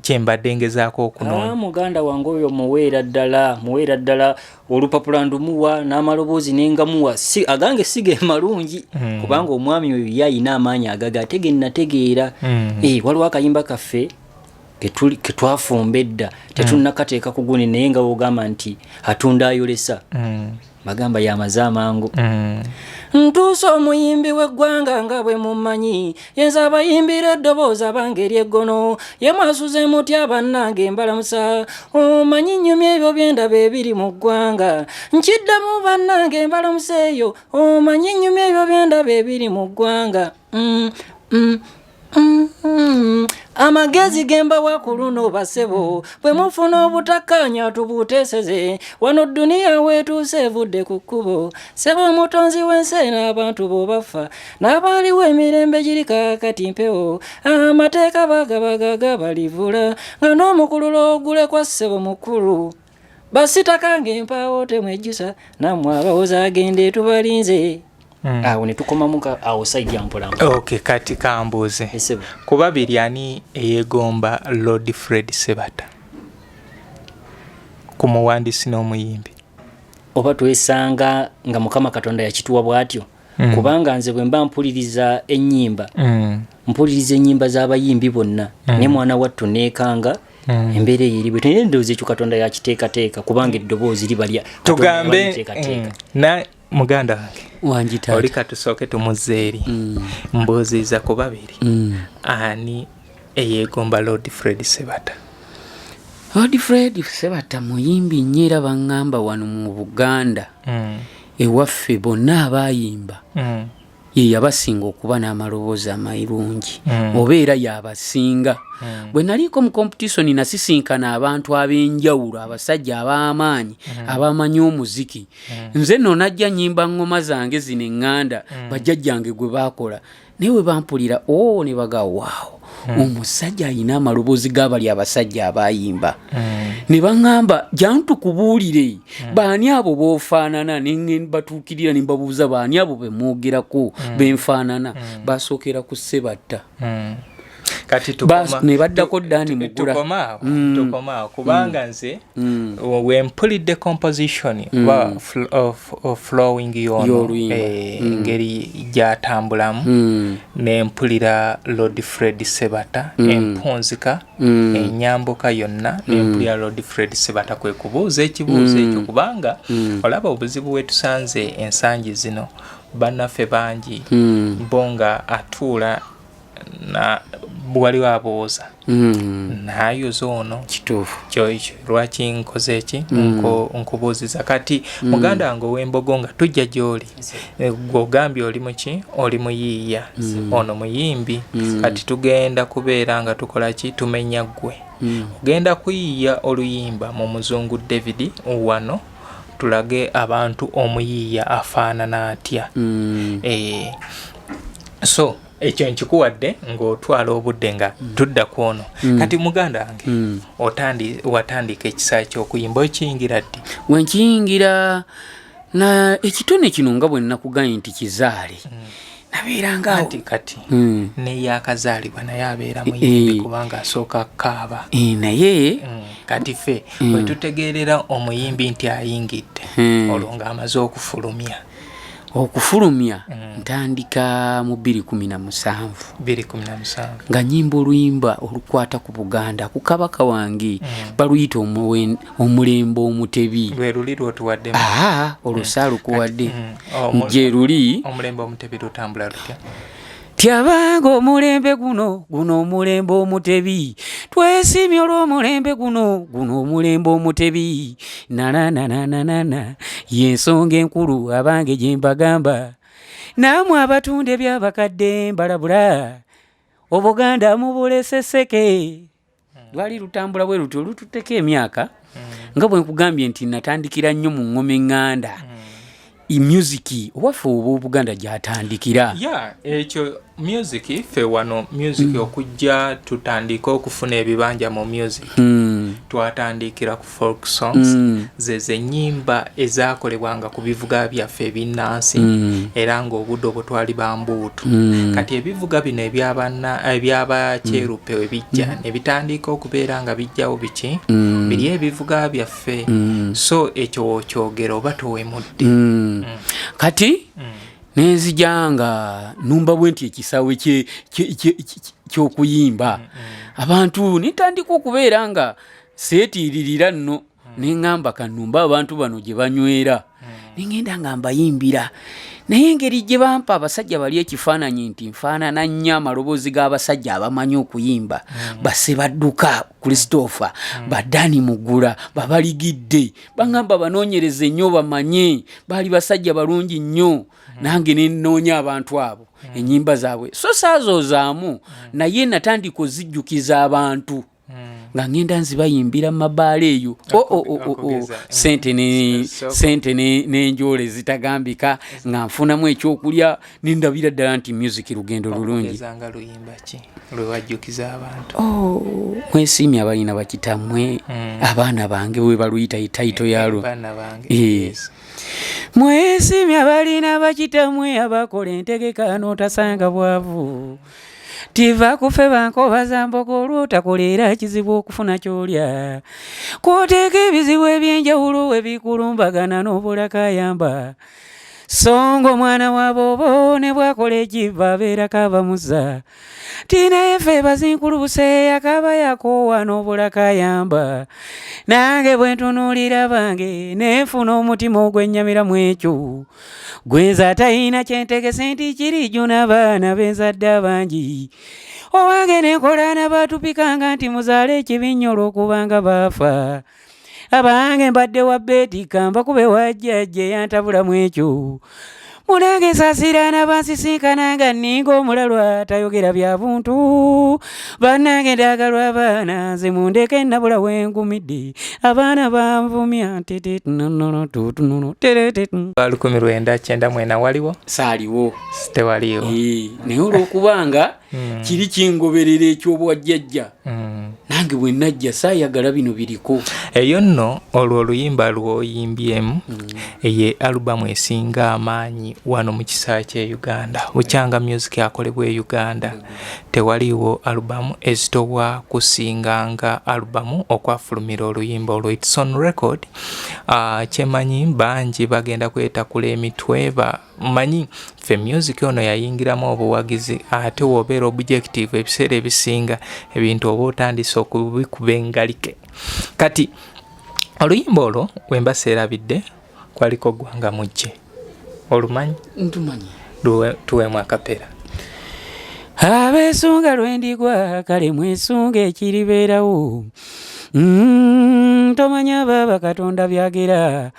Kyembadde ngezaako okunoonya. Muganda wange oyo muweera ddala olupapula ndumuwa n'amaloboozi nengamuwa, si agange si ge malungi, kubanga omwami oyo ye ayina amaanyi agaga ate ge nnategeera. Waliwo akayimba kaffe ketwafumba edda, tetunnakateeka ku guni, naye nga wogamba nti atunda ayolesa, bagamba yamaze amangu. Ntuuse omuyimbi w'eggwanga nga bwe mumanyi, yenze abayimbira eddoboozi abange eryeggono. Ye mwasuze mutya bannange? Mbalamusa. Omanyi nnyumya ebyo byendaba ebiri mu ggwanga. Nkiddamu bannange, mbalamuseeyo. Omanyi nnyumya ebyo byendaba ebiri mu ggwanga. Amagezi gembawa ku luno basebo, bwe mufuna obutakkaanya tubuteeseze. Wano dduniya weetuuse evudde ku kkubo. Sebo omutonzi w'ensi eno, abantu bo bafa n'abaaliwo emirembe giri kaakati mpewo. Amateeka bagabagaga balivula nga n'omukululo ogulekwa ssebo mukulu. Basitaka ng'empaawo temwejjusa, nammwe abawoza agende tubalinze. Awo ne tukomamu awo side ya mpolampola. Okay, kati kambuuze. Esebo. Ku babiri ani eyeegomba Lord Fred Sebata, ku muwandiisi n'omuyimbi? Oba twesanga nga Mukama Katonda yakituwa bw'atyo, kubanga nze bwe mba mpuliriza ennyimba, mpuliriza ennyimba z'abayimbi bonna, ne mwana wattu neekanga embeera eyo eri bwe, naye ndowooza ekyo Katonda yakiteekateeka, kubanga eddoboozi liba lya Katonda. Tugambe Yaliteekateeka. Na muganda wange Wangi taata. Oli katusooke tumuzze eri. Mbuuziza ku babiri, ani eyeegomba Lord Fred Sebata? Lord Fred Sebata muyimbi nnyo, era baŋŋamba wano mu Buganda ewaffe bonna abaayimba ye yabasinga okuba n'amaloboozi amalungi, oba era yabasinga. Bwe naliiko mu competition, nasisinkana abantu ab'enjawulo, abasajja ab'amaanyi abamanyi omuziki. Nze nno najja nyimba ŋŋoma zange zino eŋŋanda bajjajjange gwe baakola, naye we bampulira o ne baga, "Waawo, omusajja alina amaloboozi g'abali abasajja abayimba." Ne baŋŋamba, "Jantukubuulire baani abo b'ofaanana." Ne batuukirira ne mbabuuza, "Baani abo bemwogerako benfaanana?" Basookera ku Sebatta. Kati ne baddako Dani Mugula. Tukomaawo, tukomaawo, kubanga nze wempulidde composition oba flowing yono, Y'oluyimba. Engeri gyatambulamu, nempulira Lord Fred Sebata, empunzika, enyambuka yonna, nempulira Lord Fred Sebata, kwe kubuuza ekibuuzo ekyo, kubanga olaba obuzibu wetusanze ensangi zino, bannaffe bangi bo nga atuula na waliwo abuuza naayoza ono. Kituufu. Kyekyo lwaki nkoze eki, nkubuuziza. Kati muganda wange ow'embogo, nga tujja gy'oli, gw'ogambye oli muki, oli muyiiya, ono muyimbi. Kati tugenda kubeera nga tukola ki? Tumenya ggwe ogenda kuyiiya oluyimba mu muzungu David wano, tulage abantu omuyiiya afaanana atya. So ekyo nkikuwadde ng'otwala obudde nga tudda ku ono. Kati muganda wange, watandika ekisaawe ky'okuyimba okiyingira ddi? Wenkiyingira na ekitone kino, nga bwe nakugambye nti kizaale, nabeeranga awo. Anti kati neyakazaalibwa naye abeera muyimbi, kubanga asooka kaaba. Naye Kati ffe bwe tutegeerera omuyimbi nti ayingidde, olwo ng'amaze okufulumya. Okufulumya ntandika mu 217. 217. Nga nyimba oluyimba olukwata ku Buganda, ku kabaka wange, baluyita Omulembe Omutebi. Lwe luli lwotuwaddemu? Aa, olwo saalukuwadde. Gye luli. Omulembe Omutebi lutambula lutya? Tyabanga omulembe guno, guno omulembe omutebi, twesiimye olw'omulembe guno, guno omulembe omutebi, nananananana, yensonga enkulu abange gye mbagamba. Naamwe abatunda ebyabakadde mbalabula, Obuganda mubuleseseke. Lwali lutambula bwe lutyo, lututteko emyaka. Nga bwe nkugambye nti natandikira nnyo mu ŋŋoma eŋŋanda. Music owaffe oba Obuganda gyatandikira. Ya, ekyo music ffe wano music okujja tutandike okufuna ebibanja mu music, twatandikira ku folk songs, ze zenyimba ezakolebwanga ku bivuga byaffe ebinnansi, era ng'obudde obwo twali bambuutu. Kati ebivuga bino ebyabakyerupe we bijja ne bitandika okubeera nga bijjawo biki biri ebivuga byaffe. So ekyo wokyogera oba towemudde. Kati nenzija nga numba bwe nti ekisaawe ky'okuyimba abantu, nentandika okubeera nga seetiiririra nno, neŋŋamba kanumba abantu bano gye banywera, nengenda nga mbayimbira. Naye engeri gye bampa abasajja bali ekifaananyi nti nfaanana nnyo amaloboozi g'abasajja abamanyi okuyimba, Basebadduka Christopher, Badani Mugula, babaligidde, baŋŋamba banoonyereze nnyo bamanye baali basajja balungi nnyo. Nange nenoonya abantu abo, ennyimba zaabwe so saazoozaamu, naye natandika ozijjukiza abantu nga ngenda nzibayimbira mu mabaala eyo. Oh. Okugeza, Sente ne sente n'enjoole zitagambika, nga nfunamu ekyokulya, nendabira ddala nti music lugendo lulungi. Okugeza nga luyimba ki lwe wajjukiza abantu? Oh, mwesiimye abalina bakitammwe, abaana bange bwe baluyita, title yalwo. Baana bange. Eh. Yes. Mwesiimye abalina bakitammwe abakola entegeka n'otasanga bwavu. Tiva kufe bankobaza mbogo, olwotakola kizibu okufuna kyolya, kwoteeka ebizibu ebyenjawulo ebikulumbagana n'obulakayamba. So nga omwana wa boobo ne bwakola ekiva abeerako abamuza ti, naye ffe bazinkulubuse akaba yakoowa n'obulakayamba. Nange bwe ntunuulira bange nenfuna omutima ogwennyamiramu, ekyo gwenza atayina kyentegese nti kirijuna abaana benzadde abangi. Owange nenkola nabatupikanga nti muzaale ekibi nnyo olw'okubanga baafa. Abange mbadde wa beetika mbakube wajjajja eyantabulamu ekyo. Munange nsaasira n'abansisinkana nga nninga omulalu atayogera bya buntu. Bannange ndagalwa abaana, nze mundeke nabula wengumidde, abaana banvumya. 1994 waliwo? Saaliwo. Tewaliiwo. Eh, naye olwokubanga kiri kingoberera ekyobwajjajja, nange bwe najja saayagala bino biriko. Eyo nno olwo oluyimba lw'oyimbyemu ye alubamu esinga amaanyi wano mu kisaa kye Uganda bukyanga music akolebwa e Uganda. Tewaliiwo alubamu ezitobwa kusinganga alubamu okwafulumira oluyimba olwo. It's on record. Kyemanyi bangi bagenda kwetakula emitwe manyi ffe music ono yayingiramu obuwagizi, ate wobeera objective ebiseera ebisinga ebintu oba otandise okubikuba engalike. Kati oluyimba olwo wemba seerabidde kwaliko Gwanga Mujje, olumanyi? Ntumanyi. Tuweemu akapera. Abeesunga lwendigwa, kale mwesunga ekiribeerawo. Tomanya baaba Katonda byagera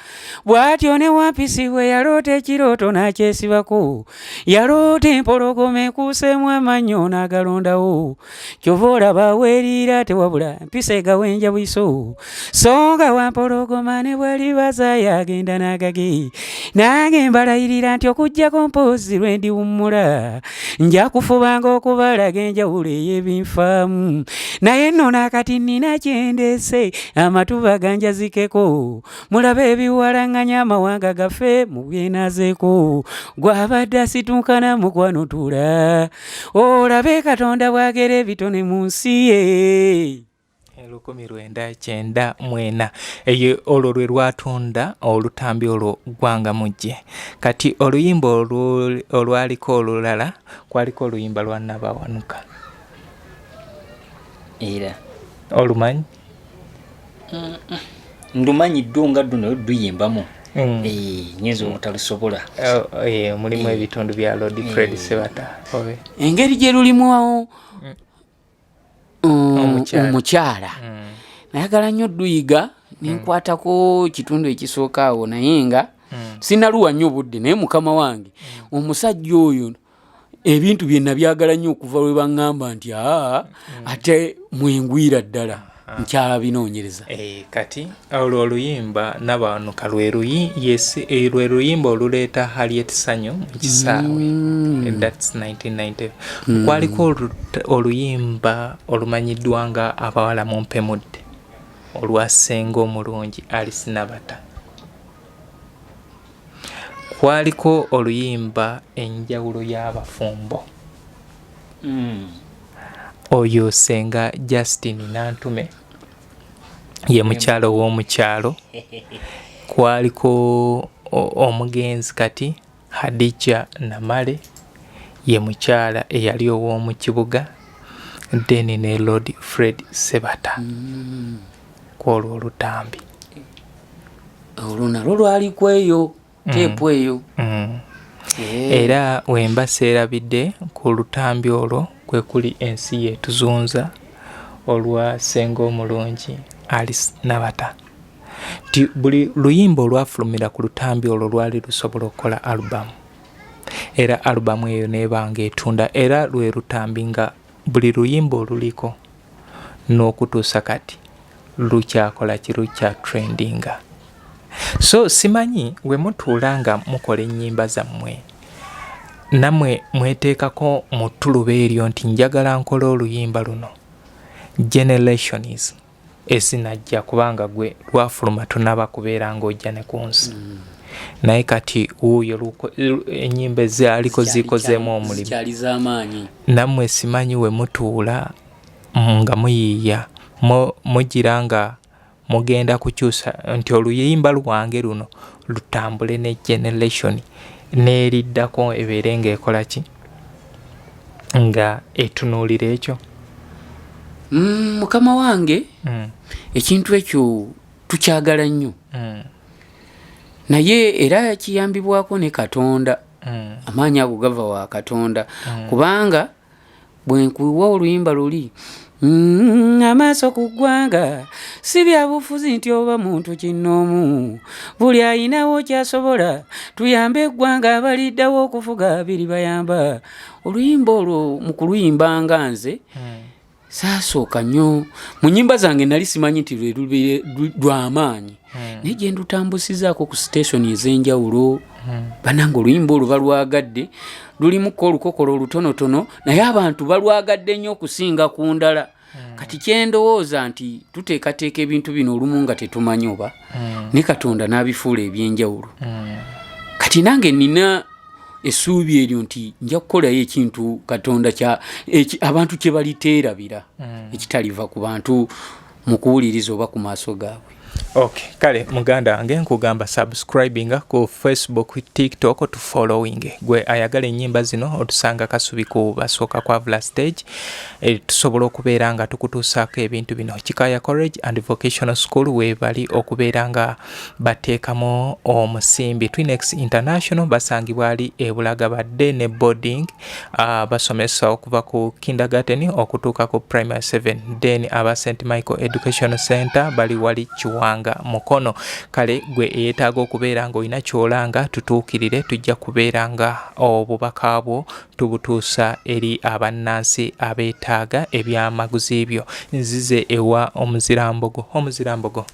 bw'atyo. Ne Wampisi bwe yaloota ekirooto n'akyesibako, yaloota empologoma ekuuseemu amannyo n'agalondawo. Kyova olaba weeriira tewabula mpisa egawenja bwiso, so nga wampologoma ne bwalibaza yagenda n'agage. Nange mbalayirira nti okuggyako mpozzi lwe ndiwummula, nja kufubanga okubalaga enjawulo ey'ebinfaamu. Naye nno naakati nnina kyendeese, amatuba ganjazikeko, mulabe ebiwalaŋŋanya amawanga gaffe mu byenazeeko. Gwabadde asitunkana mukwano, tula olabe Katonda bwagera ebitone mu nsi ye. 1994 eyo olwo lwe lwatunda olutambi olwo Ggwanga Mujje. Kati oluyimba olwaliko olulala kwaliko oluyimba lwa Nabawanuka. Era. Olumanyi? Ndumanyi ddo nga ddo, naye duyimbamu. Eh, nyinza obutalusobola. Oh, mulimu ebitundu bya Lord Fred Sebata obe. Engeri gye lulimu Omukyala. Omukyala nayagala nnyo duyiga, nenkwatako kitundu ekisooka awo, naye nga Sinaluwa nnyo obudde, naye mukama wange, omusajja oyo ebintu bye nabyagala nnyo okuva lwe baŋŋamba nti aa, ate mwengwira ddala, nkyabinoonyereza. Kati olwo oluyimba Nabawanuka lwe yes, lwe luyimba oluleeta Harriet Sanyu mu kisaawe. That's 1990. Kwaliko oluyimba olumanyiddwa nga Abawala Mumpemudde, olwa Ssenga omulungi Alice Nabata. Kwaliko oluyimba Enjawulo y'Abafumbo, oyo Senga Justin Nantume ye mukyalo ow'omukyalo. Kwaliko omugenzi kati Hadija Namale, ye mukyala eyali ow'omu kibuga, then ne Lord Fred Sebata kwolwo olutambi. Olwo nalwo lwaliko eyo teepu eyo. Era wemba seerabidde, ku lutambi olwo kwe kuli Ensi Yetuzunza, olwa Senga omulungi Alice Nabata, nti buli luyimba olwafulumira ku lutambi olwo lwali lusobola okukola alubamu, era alubamu eyo nebanga etunda. Era lwe lutambi nga buli luyimba oluliko n'okutuusa kati lukyakola ki? Lukya trendinga. So simanyi we mutuula nga mukola ennyimba zammwe, nammwe mweteekako mu ttuluba eryo nti njagala nkola oluyimba luno generations ezinajja, kubanga gwe lwafuluma tonaba kubeera ng'ojja ne ku nsi. Naye kati wuuyo ennyimba ezaaliko zikozeemu omulimu. Zikyali z'amaanyi. Nammwe simanyi we mutuula nga muyiiya, mugira nga mugenda kukyusa nti oluyimba lwange luno lutambule ne generation n'eriddako ebeere ng'ekola ki, nga etunuulira ekyo? Mukama wange, ekintu ekyo tukyagala nnyo, naye era kiyambibwako ne Katonda. Amaanyi ago gava wa Katonda, kubanga bwe nkuwa oluyimba luli, amaaso ku ggwanga, si byabufuzi nti oba muntu kinnoomu, buli ayinawo kyasobola tuyambe eggwanga, abaliddawo okufuga biribayamba. Oluyimba olwo mu kuluyimbanga nze saasooka nnyo mu nnyimba zange, nali simanyi nti lwe lwamaanyi, naye gye ndutambusizaako ku sitationi ez'enjawulo, banange oluyimba olwo balwagadde. Lulimuko olukokolo olutonotono, naye abantu balwagadde nnyo okusinga ku ndala. Kati kyendowooza nti tuteekateeka ebintu bino olumu nga tetumanyi oba ne Katonda n'abifuula ebyenjawulo. Kati nange nina essuubi eryo nti nja kukolayo ekintu Katonda kya abantu kye baliteerabira, ekitaliva ku bantu mu kuwuliriza oba ku maaso gaabwe. Ok, kale muganda wange, nkugamba subscribinga ku Facebook, TikTok, tu following. Gwe ayagala ennyimba zino, otusanga Kasubi ku basooka kwavula stage. Tusobola okubeera nga tukutuusaako ebintu bino. Kikaya College and Vocational School webali okubeera nga bateekamu omusimbi. Twinex International basangibwa ali ebulaga badde ne boarding, basomesa okuva ku kindergarten okutuuka ku primary 7. Then aba St Michael Education Center bali wali Kiwanga, Mukono. Kale gwe eyeetaaga okubeera nga olina kyolanga, tutuukirire, tujja kubeera nga obubaka bwo tubutuusa eri abannansi abeetaaga ebyamaguzi byo. Nzize ewa Omuzirambogo. Omuzirambogo.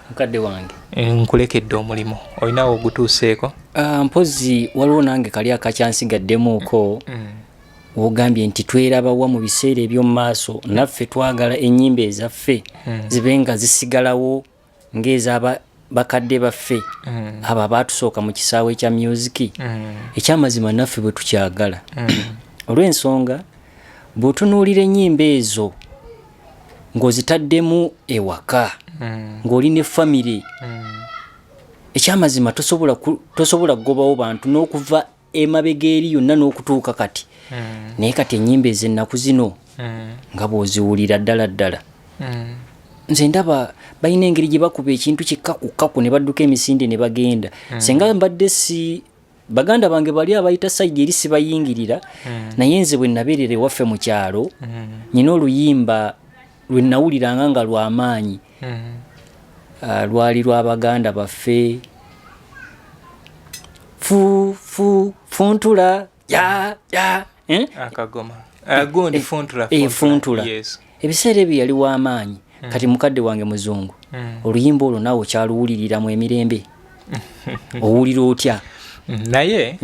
Mukadde wange. Nkulekedde omulimu, olinawo ogutuuseeko? Ah, mpozi waliwo nange kali akakyansigaddemuuko. Wogambye nti twerabawa mu biseera eby'omu maaso, naffe twagala ennyimba ezaffe zibe nga zisigalawo ng'ezaba bakadde baffe abo abaatusooka mu kisaawe kya music. Ekyamazima naffe bwe tukyagala, olw'ensonga bw'otunuulira ennyimba ezo ng'ozitaddemu ewaka ng'oli ne famire, ekyamazima tosobola kugobawo bantu n'okuva emabega eri yonna n'okutuuka kati. Naye kati ennyimba ez'ennaku zino nga bw'oziwulira ddala ddala, nze ndaba balina engeri gye bakuba ekintu kikkaku ne badduka emisinde ne bagenda. Senga mbadde si baganda bange bali abayita side eri sibayingirira, naye nze bwe nabeerera ewaffe mu kyalo, nyina oluyimba lwe nawuliranga nga lwamaanyi. Ah, lwali lwa baganda baffe. Fu fu funtula ya ya eh? Akagoma gundi funtula. Funtula. Yes. Ebiseera ebyo yali w'amaanyi. Kati mukadde wange muzungu, oluyimba olwo naawe okyaluwulirira mu emirembe, owulira otya? Naye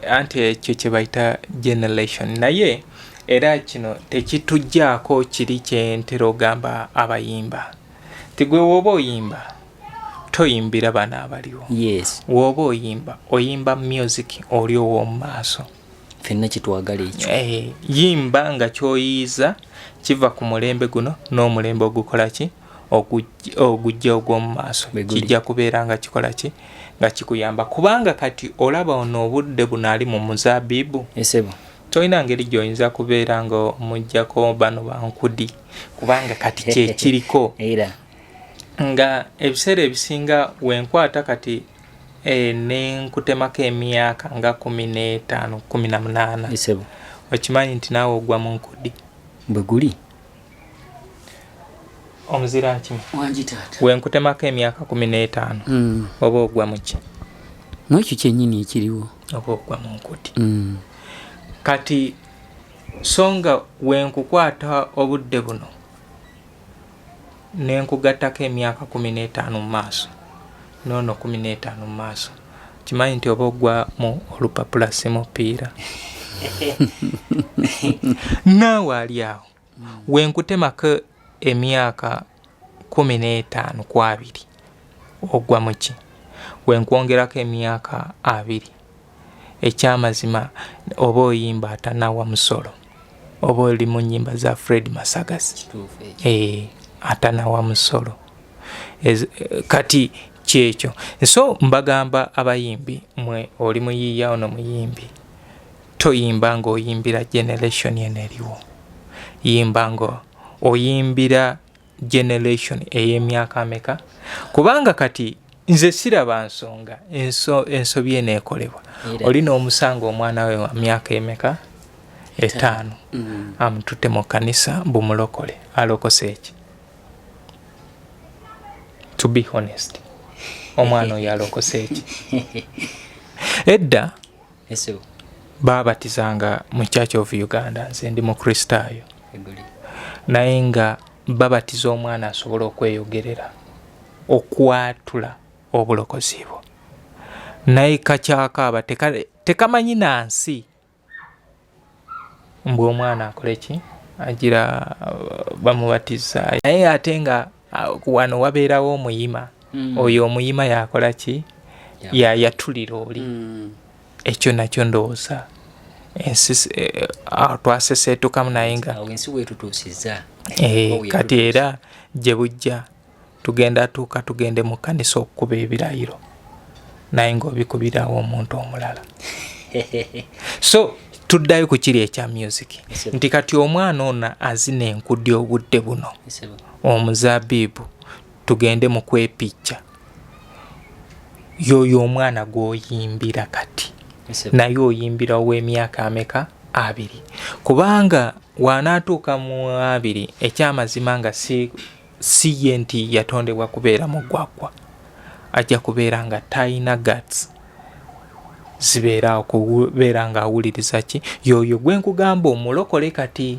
anti ekyo kye bayita generation. Naye era kino tekitujjaako kiri kyentera ogamba abayimba ti gwe woba oyimba, toyimbira bano abaliwo. Woba oyimba, oyimba music oli ow'omu maaso. Ffenna kitwagala ekyo. Yimba nga kyoyiiza kiva ku mulembe guno n'omulembe ogukola ki, ogujja ogw'omu maaso. Bwe guli. Kijja kubeera nga kikola ki, nga kikuyamba, kubanga kati olaba ono obudde buno ali mu muzaabibu. Esebo. Tolina ngeri gy'oyinza kubeera nga omugjako bano bankudi, kubanga kati kyekiriko. Era nga ebiseera ebisinga wenkwata kati nenkutemako emyaka nga 15, 18, Esebo. okimanyi nti naawe ogwa mu nkudi. Bwe guli. Omuzira nkimi. Wangi taata. Wenkutemako emyaka 15, oba ogwa muki? Mwekyo kyennyini ekiriwo. Oba ogwa mu nkudi. Kati so nga wenkukwata obudde buno nenkugattako emyaka 15 mu maaso, noono 15 mu maaso, kimanyi nti oba ogwa mu olupapula si mupiira. Naawe ali awo, wenkutemako emyaka 15 ku 20, ogwa muki? Wenkwongerako emyaka 20, ekyamazima oba oyimba atanawa musolo, oba oli mu nnyimba za Fred Masagazi. Kituufu ekyo. Atanawa musolo. Kati kyekyo. So mbagamba abayimbi mwe, oli muyiiya, ono muyimbi, toyimba ng'oyimbira generation eno eriwo, yimba nga oyimbira generation ey'emyaka ameka, kubanga kati nze siraba nsonga ensobi eno ekolebwa. Era. Oli n'omusanga omwana we wa myaka emeka, 5, amututte mu kkanisa bumulokole. Alokose eki? To be honest, omwana oyo alokose eki? Edda Esebo. babatizanga mu Church of Uganda, nze ndi mukristaayo, Egoli. naye nga babatiza omwana asobole okweyogerera, okwatula obulokozi bwo, naye kakyakaaba, tekamanyi nansi mbwe omwana akole ki, agira bamubatiza. Naye ate nga wano wabeerawo omuyima. Oyo omuyima yakola ki? Yayatulira oli. Ekyo nakyo ndowooza ensi twaseseetukamu, naye nga Awo ensi weetutuusizza. Oba kati weetutuusa. Era gye bujja tugenda tuuka tugende mu kkanisa okukuba ebirayiro, naye ng'obikubirawo omuntu omulala. So tuddayo ku kiri ekya music, Yes, nti kati omwana ono azina enkudi obudde buno, Esebo. omuzaabibu, tugende mu kwepicca, yoyo omwana gw'oyimbira kati. Esebo. Naye oyimbira ow'emyaka ameka? 20, kubanga wanaatuuka mu 20, ekyamazima nga si ye nti yatondebwa kubeera mugwagwa, ajja kubeera nga talina guts zibeera okubeera ng'awuliriza ki yoyo gwe nkugamba omulokole kati.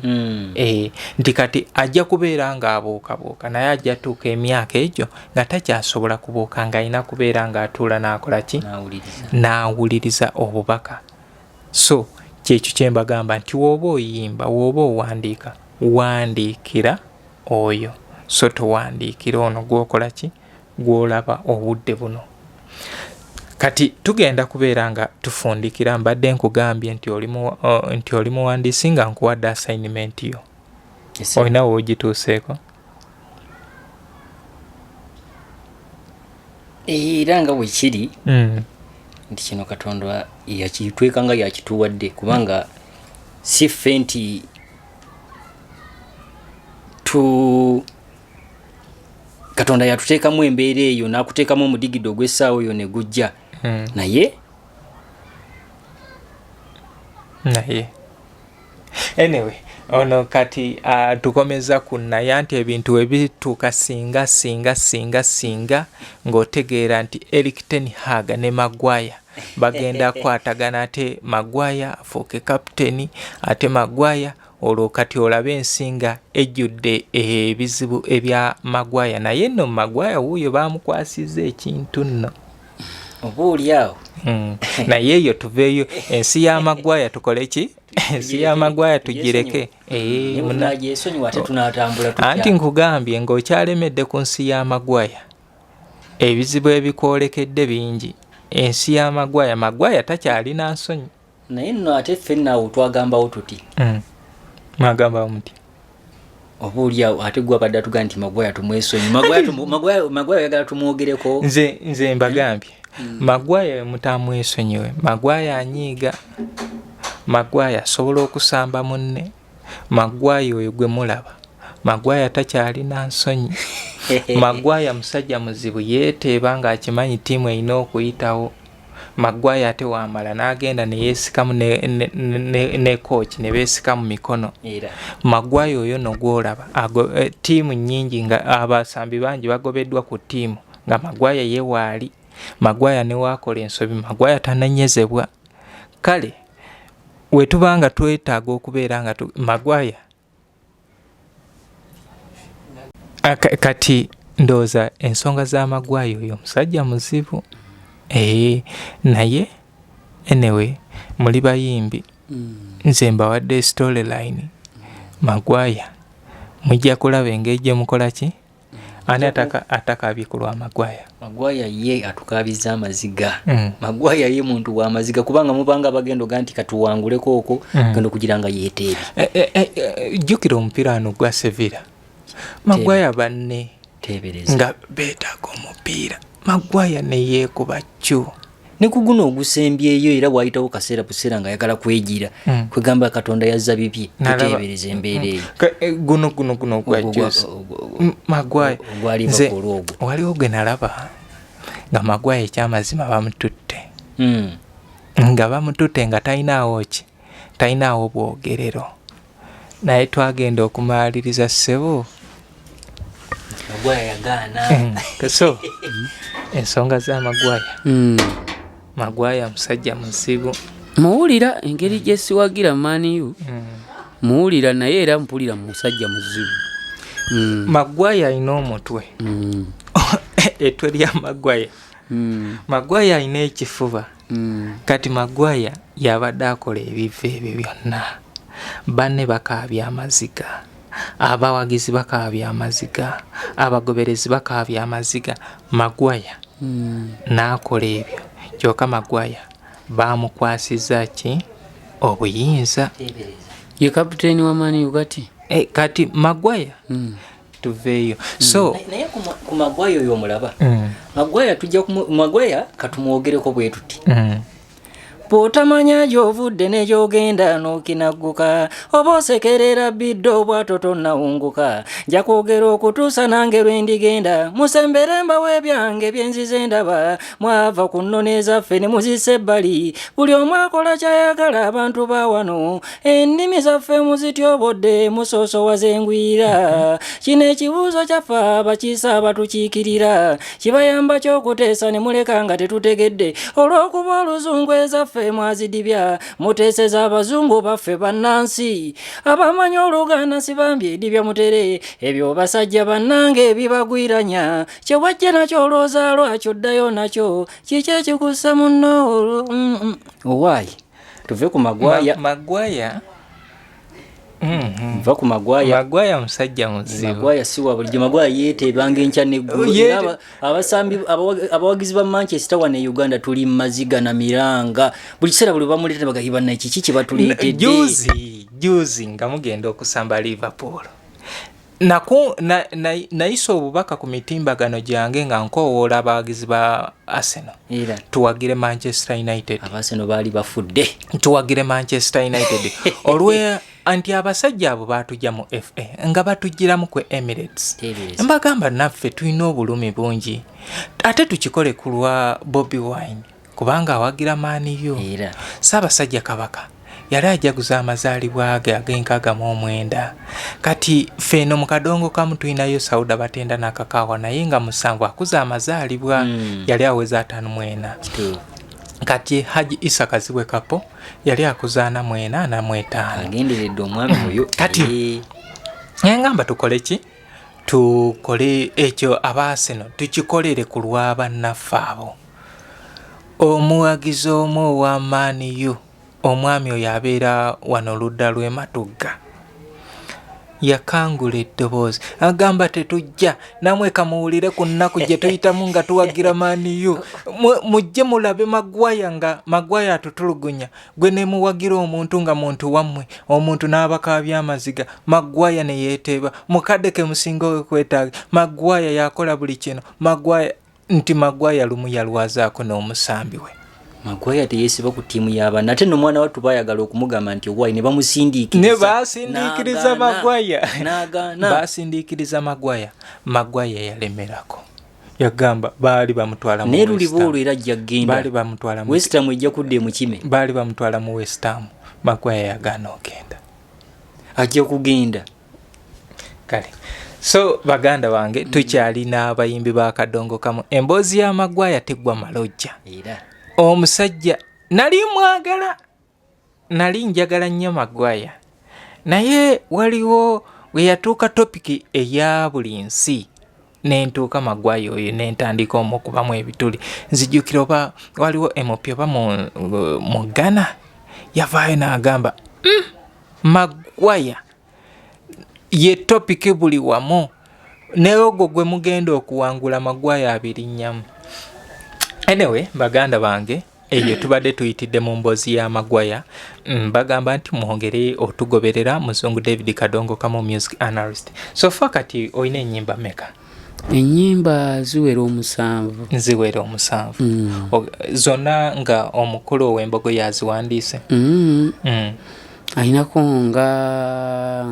Nti kati ajja kubeera ng'abuukabuuka, naye ajja tuuka emyaka egyo nga takyasobola kubuuka, ng'alina kubeera ng'atuula n'akola ki? N'awuliriza. N'awuliriza obubaka. So kyekyo kyembagamba nti w'oba oyimba, w'oba owandiika, wandiikira oyo, so towandiikira ono gw'okola ki, gw'olaba obudde buno. Kati tugenda kubeera nga tufundikira. Mbadde nkugambye nti oli muwandiisi, nga nkuwadde assignment yo. Yes. Olina woogituuseeko? Era nga bwe kiri nti kino Katonda yakitweka nga yakituwadde, kubanga si ffe nti tu Katonda yatuteekamu embeera eyo n'akuteekamu omudigido ogw'essaawa eyo ne gujja. Naye Naye anyway, Ono kati tukomeza ku naye nti ebintu webituuka singa singa singa singa ng'otegeera nti Erik ten Hag ne Maguire bagenda kukwatagana, ate Maguire afuuke kaputeni, ate Maguire olwo kati olabe ensi nga ejjudde ebizibu ebya Maguire. Naye nno Maguire wuuyo bamukwasizza ekintu nno. Oba oli awo. Naye eyo tuveeyo, ensi ya Maguire tukole ki? Ensi ya Maguire tugireke. Tunagyesonyiwa ate tunatambula tutya? Anti nkugambye ng'okyalemedde ku nsi ya Maguire, ebizibu ebikwolekedde bingi. Ensi ya Maguire, Maguire takyalina nsonyi. Naye nno ate ffe naawe twagambawo tuti. Mwagambawo muti? Oba oli awo ate gwe abadde atugamba nti Maguire tumwesonyi. Maguire oyagala tumwogereko? Nze mbagambye Maguire mutamwesonyiwe. Maguire anyiiga, Maguire asobola okusamba munne. Maguire oyo gwe mulaba, Maguire takyalina nsonyi. Maguire musajja muzibu, yeeteeba ng'akimanyi ttiimu erina okuyitawo. Maguire ate wamala n'agenda ne yeesikamu ne coach ne beesika mu mikono. Era. Maguire oyo no gw'olaba, ttiimu nnyingi nga abasambi bangi bagobeddwa ku ttiimu nga Maguire ye waali. Maguire ne waakola ensobi, Maguire tananyezebwa. Kale we tuba nga twetaaga okubeera nga Maguire kati ndowooza ensonga za Maguire oyo omusajja muzibu. Naye anyway muli bayimbi, nze mbawadde storyline. Maguire mujja kulaba engeri gye mukola ki. Ani atakabye ku lwa Maguire? Maguire ye atukabizza amaziga. Maguire ye muntu wa maziga, kubanga mubanga bagenda oga nti katuwanguleko okwo, genda okugira nga yeeteebye. Jjukira omupiira wano gwa Sevilla, Maguire banne Teebereza. nga beetaaga omupiira, Maguire ne yeekuba ccu. Ne ku guno ogusembyeyo era waayitawo kaseera buseera ng'ayagala kwegira. Kwegamba Katonda yazza bibye, tuteebereza embeera eyo. Guno guno guno gwa juice. Maguire. Ogwa Nze Liverpool ogwo. waliwo gwe nalaba nga Maguire ekyamazima bamututte. Nga bamututte nga talinaawo ki? Talinaawo bwogerero. Naye twagenda okumaliriza ssebo. Maguire yagaana. So, ensonga za Maguire. Maguire musajja muzibu. Muwulira engeri gye siwagira Man U. Muwulira naye era mpulira musajja muzibu. Maguire alina omutwe. Ettwe lya Maguire. Maguire alina ekifuba. Kati Maguire yabadde akola ebivve ebyo byonna. Banne bakaabya amaziga. Abawagizi bakaabya amaziga. Abagoberezi bakaabya amaziga. Maguire n'akola ebyo. Kyokka Maguire baamukwasizza ki? Obuyinza. Ye kapiteeni wa Man U kati? Kati Maguire tuveeyo. So Naye ku Maguire oyo omulaba. Maguire tujja Maguire katumwogereko bwe tuti. Bw'otamanya gy'ovudde ne gy'ogenda n'okinagguka, oba osekerera bidde obwato tonnawunguka. Nja kwogera okutuusa nange lwe ndigenda, musembere mbawe ebyange bye nzize ndaba. Mwava ku nnono ezaffe ne muzissa ebbali, buli omu akola ky'ayagala abantu ba wano. Ennimi zaffe muzityobodde, musoosowaza engwira. Kino ekibuuzo kyaffe abakiise abatukiikirira, kibayamba ky'okuteesa ne muleka nga tetutegedde. Olw'okuba oluzungu ezaffe mwazidibya, muteeseza abazungu baffe bannansi. Abamanyi Oluganda sibambye edibya mutere, ebyo basajja bannange bibagwiranya. Kye wajja nakyo olowooza lwakyo oddayo nakyo, kiki ekikussa munno? Owaayi, tuve ku Maguire. Maguire. Va ku Maguire. Maguire musajja muzibu. Maguire si wa bulijjo. Maguire yeeteebanga enkya n'eggulo. Era abasambi, abawagizi ba Manchester wano e Uganda tuli maziga na miranga. Buli kiseera buli bamuleeta ne bagamba, bannaye kiki kye batuleetedde? Juzi nga mugenda okusamba Liverpool. Nayisa obubaka ku mitimbagano gyange nga nkoowoola abawagizi ba Arsenal. Era. Tuwagire Manchester United. Aba Arsenal baali bafudde. Tuwagire Manchester United. Olwe anti abasajja abo baatujja mu FA nga batugiramu ku Emirates. Teebereza. Mbagamba naffe tulina obulumi bungi. Ate tukikole ku lwa Bobi Wine kubanga awagira Man U. Era. Ssaabasajja Kabaka Yali ajaguza amazaalibwa ge ag'enkaaga mu omwenda. Kati ffe eno mu kadongo kamu tulinayo Sauda Batenda Nakakaawa naye nga 7 akuza amazaalibwa yali aweza 54. Kati Haji Isa Kazibwe Kapo yali akuza 44, 45. Agenderedde omwami oyo. Kati ngamba tukole ki? Tukole ekyo abaaseno tukikolere ku lwa bannaffe abo. Omuwagizi omu owa Man U, omwami oyo abeera wano oludda lw'e Matugga, yakangula eddoboozi agamba tetujja namwe kamuwulire ku nnaku gye tuyitamu nga tuwagira Man U. Mujje mulabe Maguire nga Maguire atutulugunya, gwe ne muwagira omuntu nga muntu wammwe, omuntu n'abakaabya amaziga, Maguire ne yeeteeba mukadde ke musinga okwetaaga, Maguire yakola buli kino, Maguire nti Maguire lumu yalwazaako n'omusambi we. Maguire teyeesiba ku ttiimu y'abaana, ate n'omwana wattu baayagala okumugamba nti owaayi ne bamusindiikiriza. Ne basindiikiriza Maguire. N'agaana. Basindiikiriza Maguire. Maguire yalemerako. Yagamba baali bamutwala mu Naye luli West Ham. bw'olwo era ajja kugenda. Baali bamutwala mu West Ham ejja kudda emukime. Baali bamutwala mu West Ham. Maguire yagaana okugenda. Ajja kugenda. Kale. So baganda bange tukyalina abayimbi ba kadongo kamu. Emboozi ya Maguire teggwa malojja. Era. Omusajja nali mwagala, nali njagala nnyo Maguire. Naye waliwo we yatuuka topic eya buli nsi nentuuka Maguire oyo nentandika omukubamu ebituli. Nzijukira oba waliwo MP oba mu Ghana yavaayo n'agamba Maguire ye topic buli wamu, naye ogwo gwe mugenda okuwangula Maguire abirinnyamu. Anyway, baganda bange, eyo tubadde tuyitidde mu mboozi ya Maguire. Bagamba nti mwongere otugoberera. Muzungu David Kadongo Kamu, music analyst. So far kati olina ennyimba meka? Ennyimba ziwera 7. Ziwera 7. Zonna nga omukulu ow'embogo yaziwandiise? Ayinako nga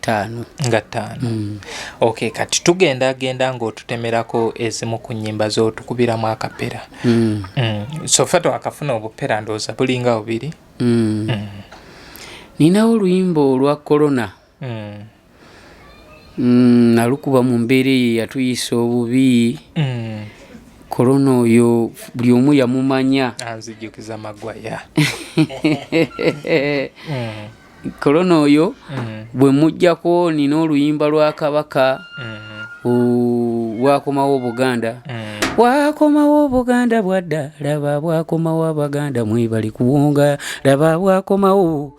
5. Nga 5. Okay, kati tugenda genda ng'otutemerako ezimu ku nnyimba z'otukubiramu akapera. So far twakafuna obupera ndowooza bulinga bubiri. Ninawo oluyimba olwa Corona. Nalukuba mu mbeera eyo yatuyisa obubi. Corona oyo buli omu yamumanya. Anzijjukiza Maguire. Corona oyo bwe muggyako nina oluyimba lwa Kabaka, bwakomawo Obuganda. Bwakomawo Obuganda bwadda, laba bwakomawo Abaganda mwebali kuwonga, laba bwakomawo.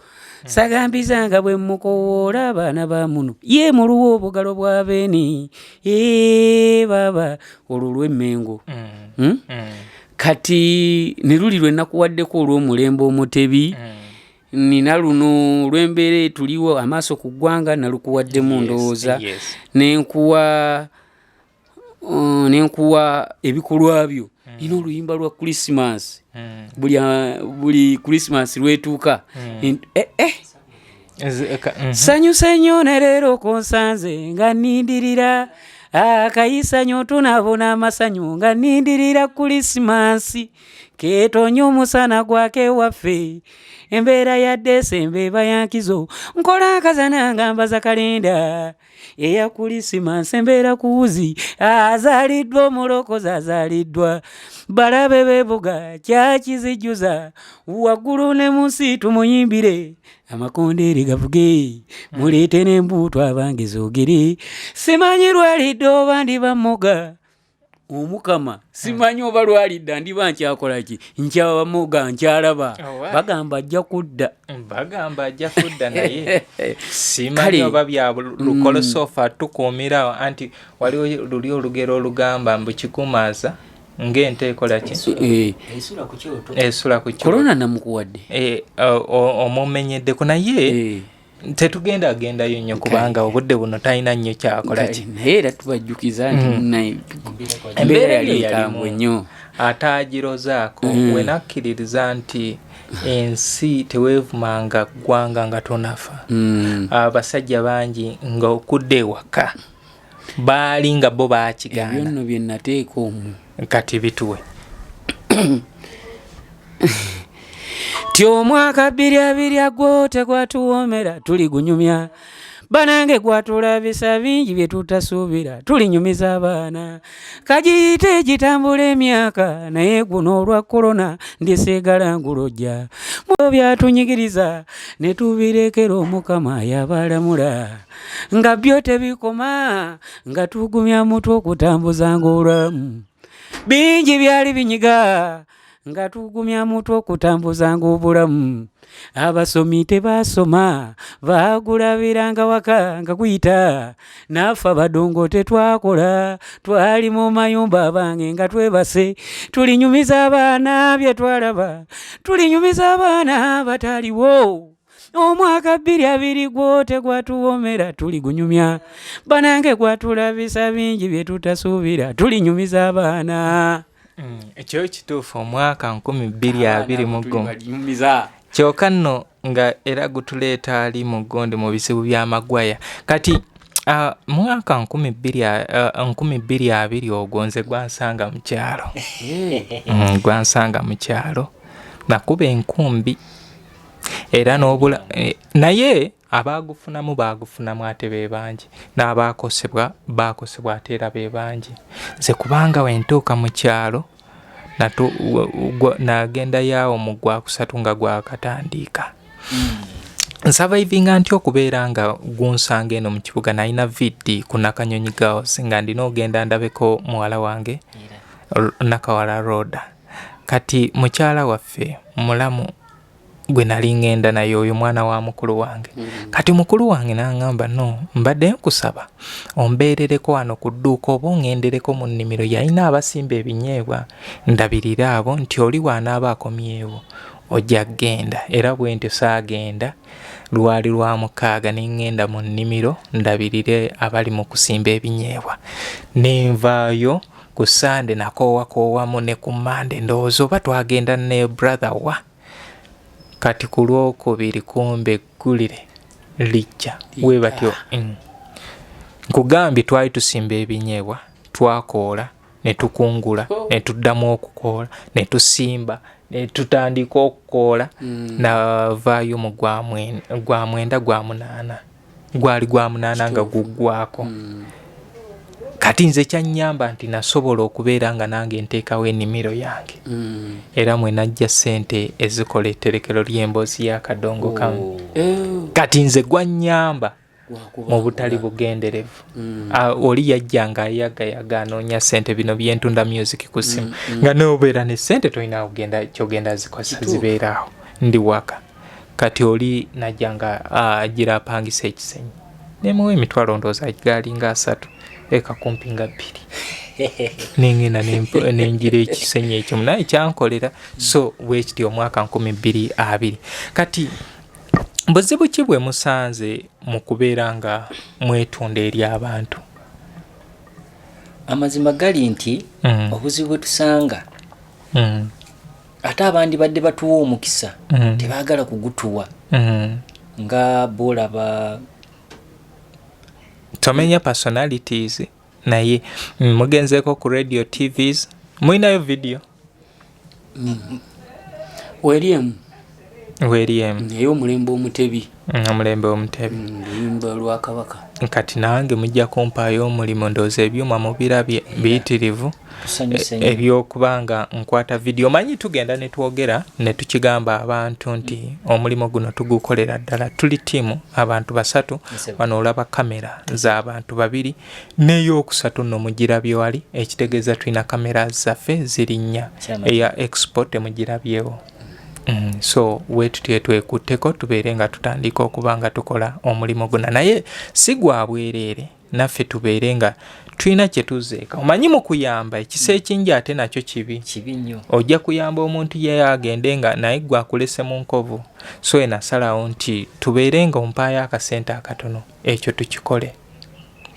Sagambizanga bwe mukowoola abaana ba muno, ye muluwa obugalo bwa beeni, baba olwo lw'Emmengo. Kati ne luli lwe nakuwaddeko olw'omulembe omutebi, nina luno olw'embeera etuliwo amaaso ku ggwanga nalukuwaddemu ndowooza. Nenkuwa ebikolwa byo. Nina oluyimba lwa Christmas. Buli Christmas lwetuuka. Sanyuse nnyo ne leero konsanze nga nnindirira akayisanyo tunabona amasanyu nga nnindirira Christmas. Keetonye omusana gwake waffe, embeera ya Desemba eba ya nkizo, nkola akazana nga mbaza kalenda eya Christmas embeera kuwuzi, azaaliddwa omulokozi azaaliddwa, balabe beebuga kyakizijjuza, waggulu ne mu nsi tumuyimbire, amakondeere gavuge, muleete n'embuutu abange zoogere, simanyi lwalidde oba ndiba mmoga. Omukama simanyi oba lwalidda ndiba nkyakola ki, nkyabamoga nkyalaba. Bagamba ajja kudda. Bagamba ajja kudda naye simanyi oba bya lukolosofa tukuumirawo, anti waliwo luli olugero olugamba mbu kikumaaza ng'ente ekola ki? Esula ku kyoto. Corona namukuwadde. Omumenyeddeko naye tetugenda agendayo nnyo kubanga obudde buno talina nnyo kyakola ki. Naye era tubajjukiza nti embeera yali nkambwe nnyo. Ataagirozaako we nakkiririza nti ensi teweevumanga ggwanga nga tonafa. Abasajja bangi nga okudda ewaka baali nga bo baakigaana. Ebyo nno bye nateeka omwo. Kati bituwe. Ti omwaka 2020 agwo tegwatuwoomera, tuligunyumya. Banange gwatulabisa bingi bye tutasuubira, tulinyumiza abaana. Kagiyite gitambula emyaka, naye guno olwa korona ndisigala ngulojja. Mu byatunyigiriza ne tubirekera Omukama yabalamula. Nga byo tebikoma, nga tugumya mutwe okutambuzanga obulamu. Bingi byali binyiga, nga tugumya mutwe okutambuzanga obulamu. Abasomi tebasoma, bagulabiranga waka nga guyita. Naffe abadongo tetwakola, twali mu mayumba abange nga twebase. Tulinyumiza abaana bye twalaba, tulinyumiza abaana bataliwo. Omwaka 2020 gwo tegwatuwoomera, tuligunyumya. Banange gwatulabisa bingi bye tutasuubira, tulinyumiza abaana. Ekyo kituufu, omwaka 2021. Kyokka nno nga era gutuleeta ali mu ggondi mu bizibu by'amagwaya. Kati mwaka 2020 ogwo nze gwansanga mu kyalo. Gwansanga mu kyalo. Nakuba enkumbi era n'obula, naye abaagufunamu baagufunamu ate be bangi, n'abaakosebwa baakosebwa ate era be bangi. Nze kubanga we ntuuka mu kyalo, nagendayo awo mu gwakusatu nga gwakatandika. Nsavaivinga ntya okubeera nga gunsanga eno mu kibuga. Nalina VD ku Nakanyonyi Girls nga ndina ogenda ndabeko muwala wange Nakawala Roda. Kati mukyala waffe mulamu gwe nali ngenda naye, oyo mwana wa mukulu wange. Kati mukulu wange n'aŋŋamba, no mbadde nkusaba ombeerereko wano ku dduuka oba oŋŋendereko mu nnimiro, yalina abasimba ebinyeebwa, ndabirire abo, nti oli w'anaaba akomyewo ojja kgenda. Era bwe ntyo saagenda, lwali lwa mukaaga, ne ŋŋenda mu nnimiro ndabirire abali mu kusimba ebinyeebwa. Ne nvaayo ku Sande nakoowakoowamu, ne ku Mande ndowooza oba twagenda ne brother wa. Kati ku lwokubiri kumbe eggulire lijja we batyo. Nkugambye twali tusimba ebinyeebwa, twakoola ne tukungula, ne tuddamu okukoola, ne tusimba, ne tutandika okukoola. Navaayo mu gwa mwenda, gwa munaana, gwali gwa munaana nga guggwako. Kati nze kyannyamba nti nasobola okubeera nga nange nteekawo ennimiro yange, era mwe najja ssente ezikola etterekero ly'emboozi y'akadongo kamu. Kati nze gwannyamba mu butali bugenderevu. Oli yajja nga ayagayaga anoonya ssente, bino byentunda music ku ssimu, nga nobeera ne ssente tolina kugenda kyogenda zikozesa, zibeeraawo ndi waka. Kati oli najja nga agira apangisa ekisenyi, nemuwa emitwalo ndowooza galinga 30 eka kumpi nga 2, nengenda nenjira ekisenyi ekyo naye kyankolera. So bwekiti omwaka 2020. Kati buzibu ki bwe musanze mu kubeera nga mwetunda eri abantu? Amazima gali nti obuzibu bwe tusanga, ate abandi badde batuwa omukisa, tebaagala kugutuwa, nga bwolaba. Tomenya personalities, naye mugenzeeko ku radio, TVs, mulinayo video? Weri emu. Weri emu. Naye omulembe omutebi. Omulembe omutebi. Luyimba lwa Kabaka. Kati nange mujja kumpaayo omulimu, ndowooza ebyuma mubirabye biyitirivu. Tusanyuse nnyo. Ebyokuba nga nkwata vidiyo, manyi tugenda ne twogera ne tukigamba abantu nti omulimu guno tugukolera ddala, tuli ttiimu abantu basatu. Wano olaba kamera z'abantu babiri n'eyokusatu nno mugirabye wali, ekitegeeza tulina kamera zaffe ziri nnya. Eya expo temugirabyewo. So wetutyo twekutteko tubeere nga tutandika okuba nga tukola omulimu guno, naye si gwa bwereere, naffe tubeere nga tulina kye tuzeeka. Omanyi mu kuyamba ekisa ekingi ate nakyo kibi. Kibi nnyo. Ojja kuyamba omuntu ye agende nga naye gwe akulese mu nkovu. So enasalawo nti tubeere nga ompaayo akasente akatono, ekyo tukikole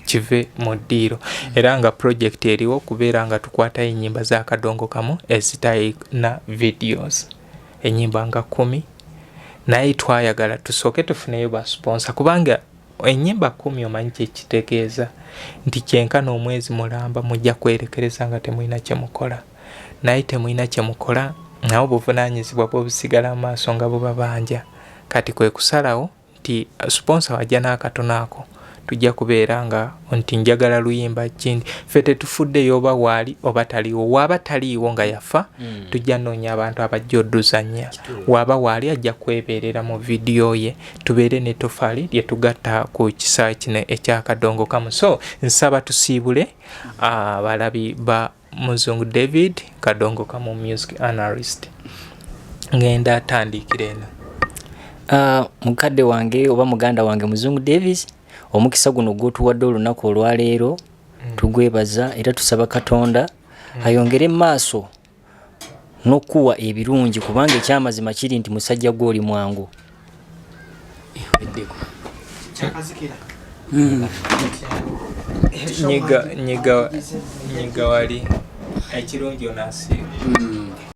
kive mu ddiiro. Era nga project eriwo kubeera nga tukwatayo ennyimba z'akadongo kamu ezitalina videos, ennyimba nga 10, naye twayagala tusooke tufuneyo ba sponsor, kubanga ennyimba 10 omanyi kyekitegeeza nti kyenkana omwezi mulamba mujja kwerekereza nga temulina kyemukola, naye temulina kyemukola. Naye obuvunaanyizibwa bwo busigala mu maaso nga bubabanja. Kati kwe kusalawo nti sponsor wajja n'akatono ako tujja kubeera nga nti njagala luyimba kindi. Ffe tetufuddeyo oba waali oba taliiwo. Waaba taliiwo nga yafa, tujja noonya abantu abajja oduzannya. Waaba waali ajja kwebeerera mu vidiyo ye, tubeere n'ettofaali lye tugatta ku kisaawe kino ekya Kadongo Kamu. So nsaba tusiibule abalabi ba Muzungu David Kadongo Kamu music analyst. Ngenda tandikira eno. Mukadde wange oba muganda wange Muzungu Davis, omukisa guno gwotuwadde olunaku olwaleero tugwebaza era tusaba Katonda ayongere maaso n'okuwa ebirungi, kubanga ekyamazima kiri nti musajja gwe oli mwangu. Eddeko. Nyiga nyiga nyiga wali ekirungi onasiiba.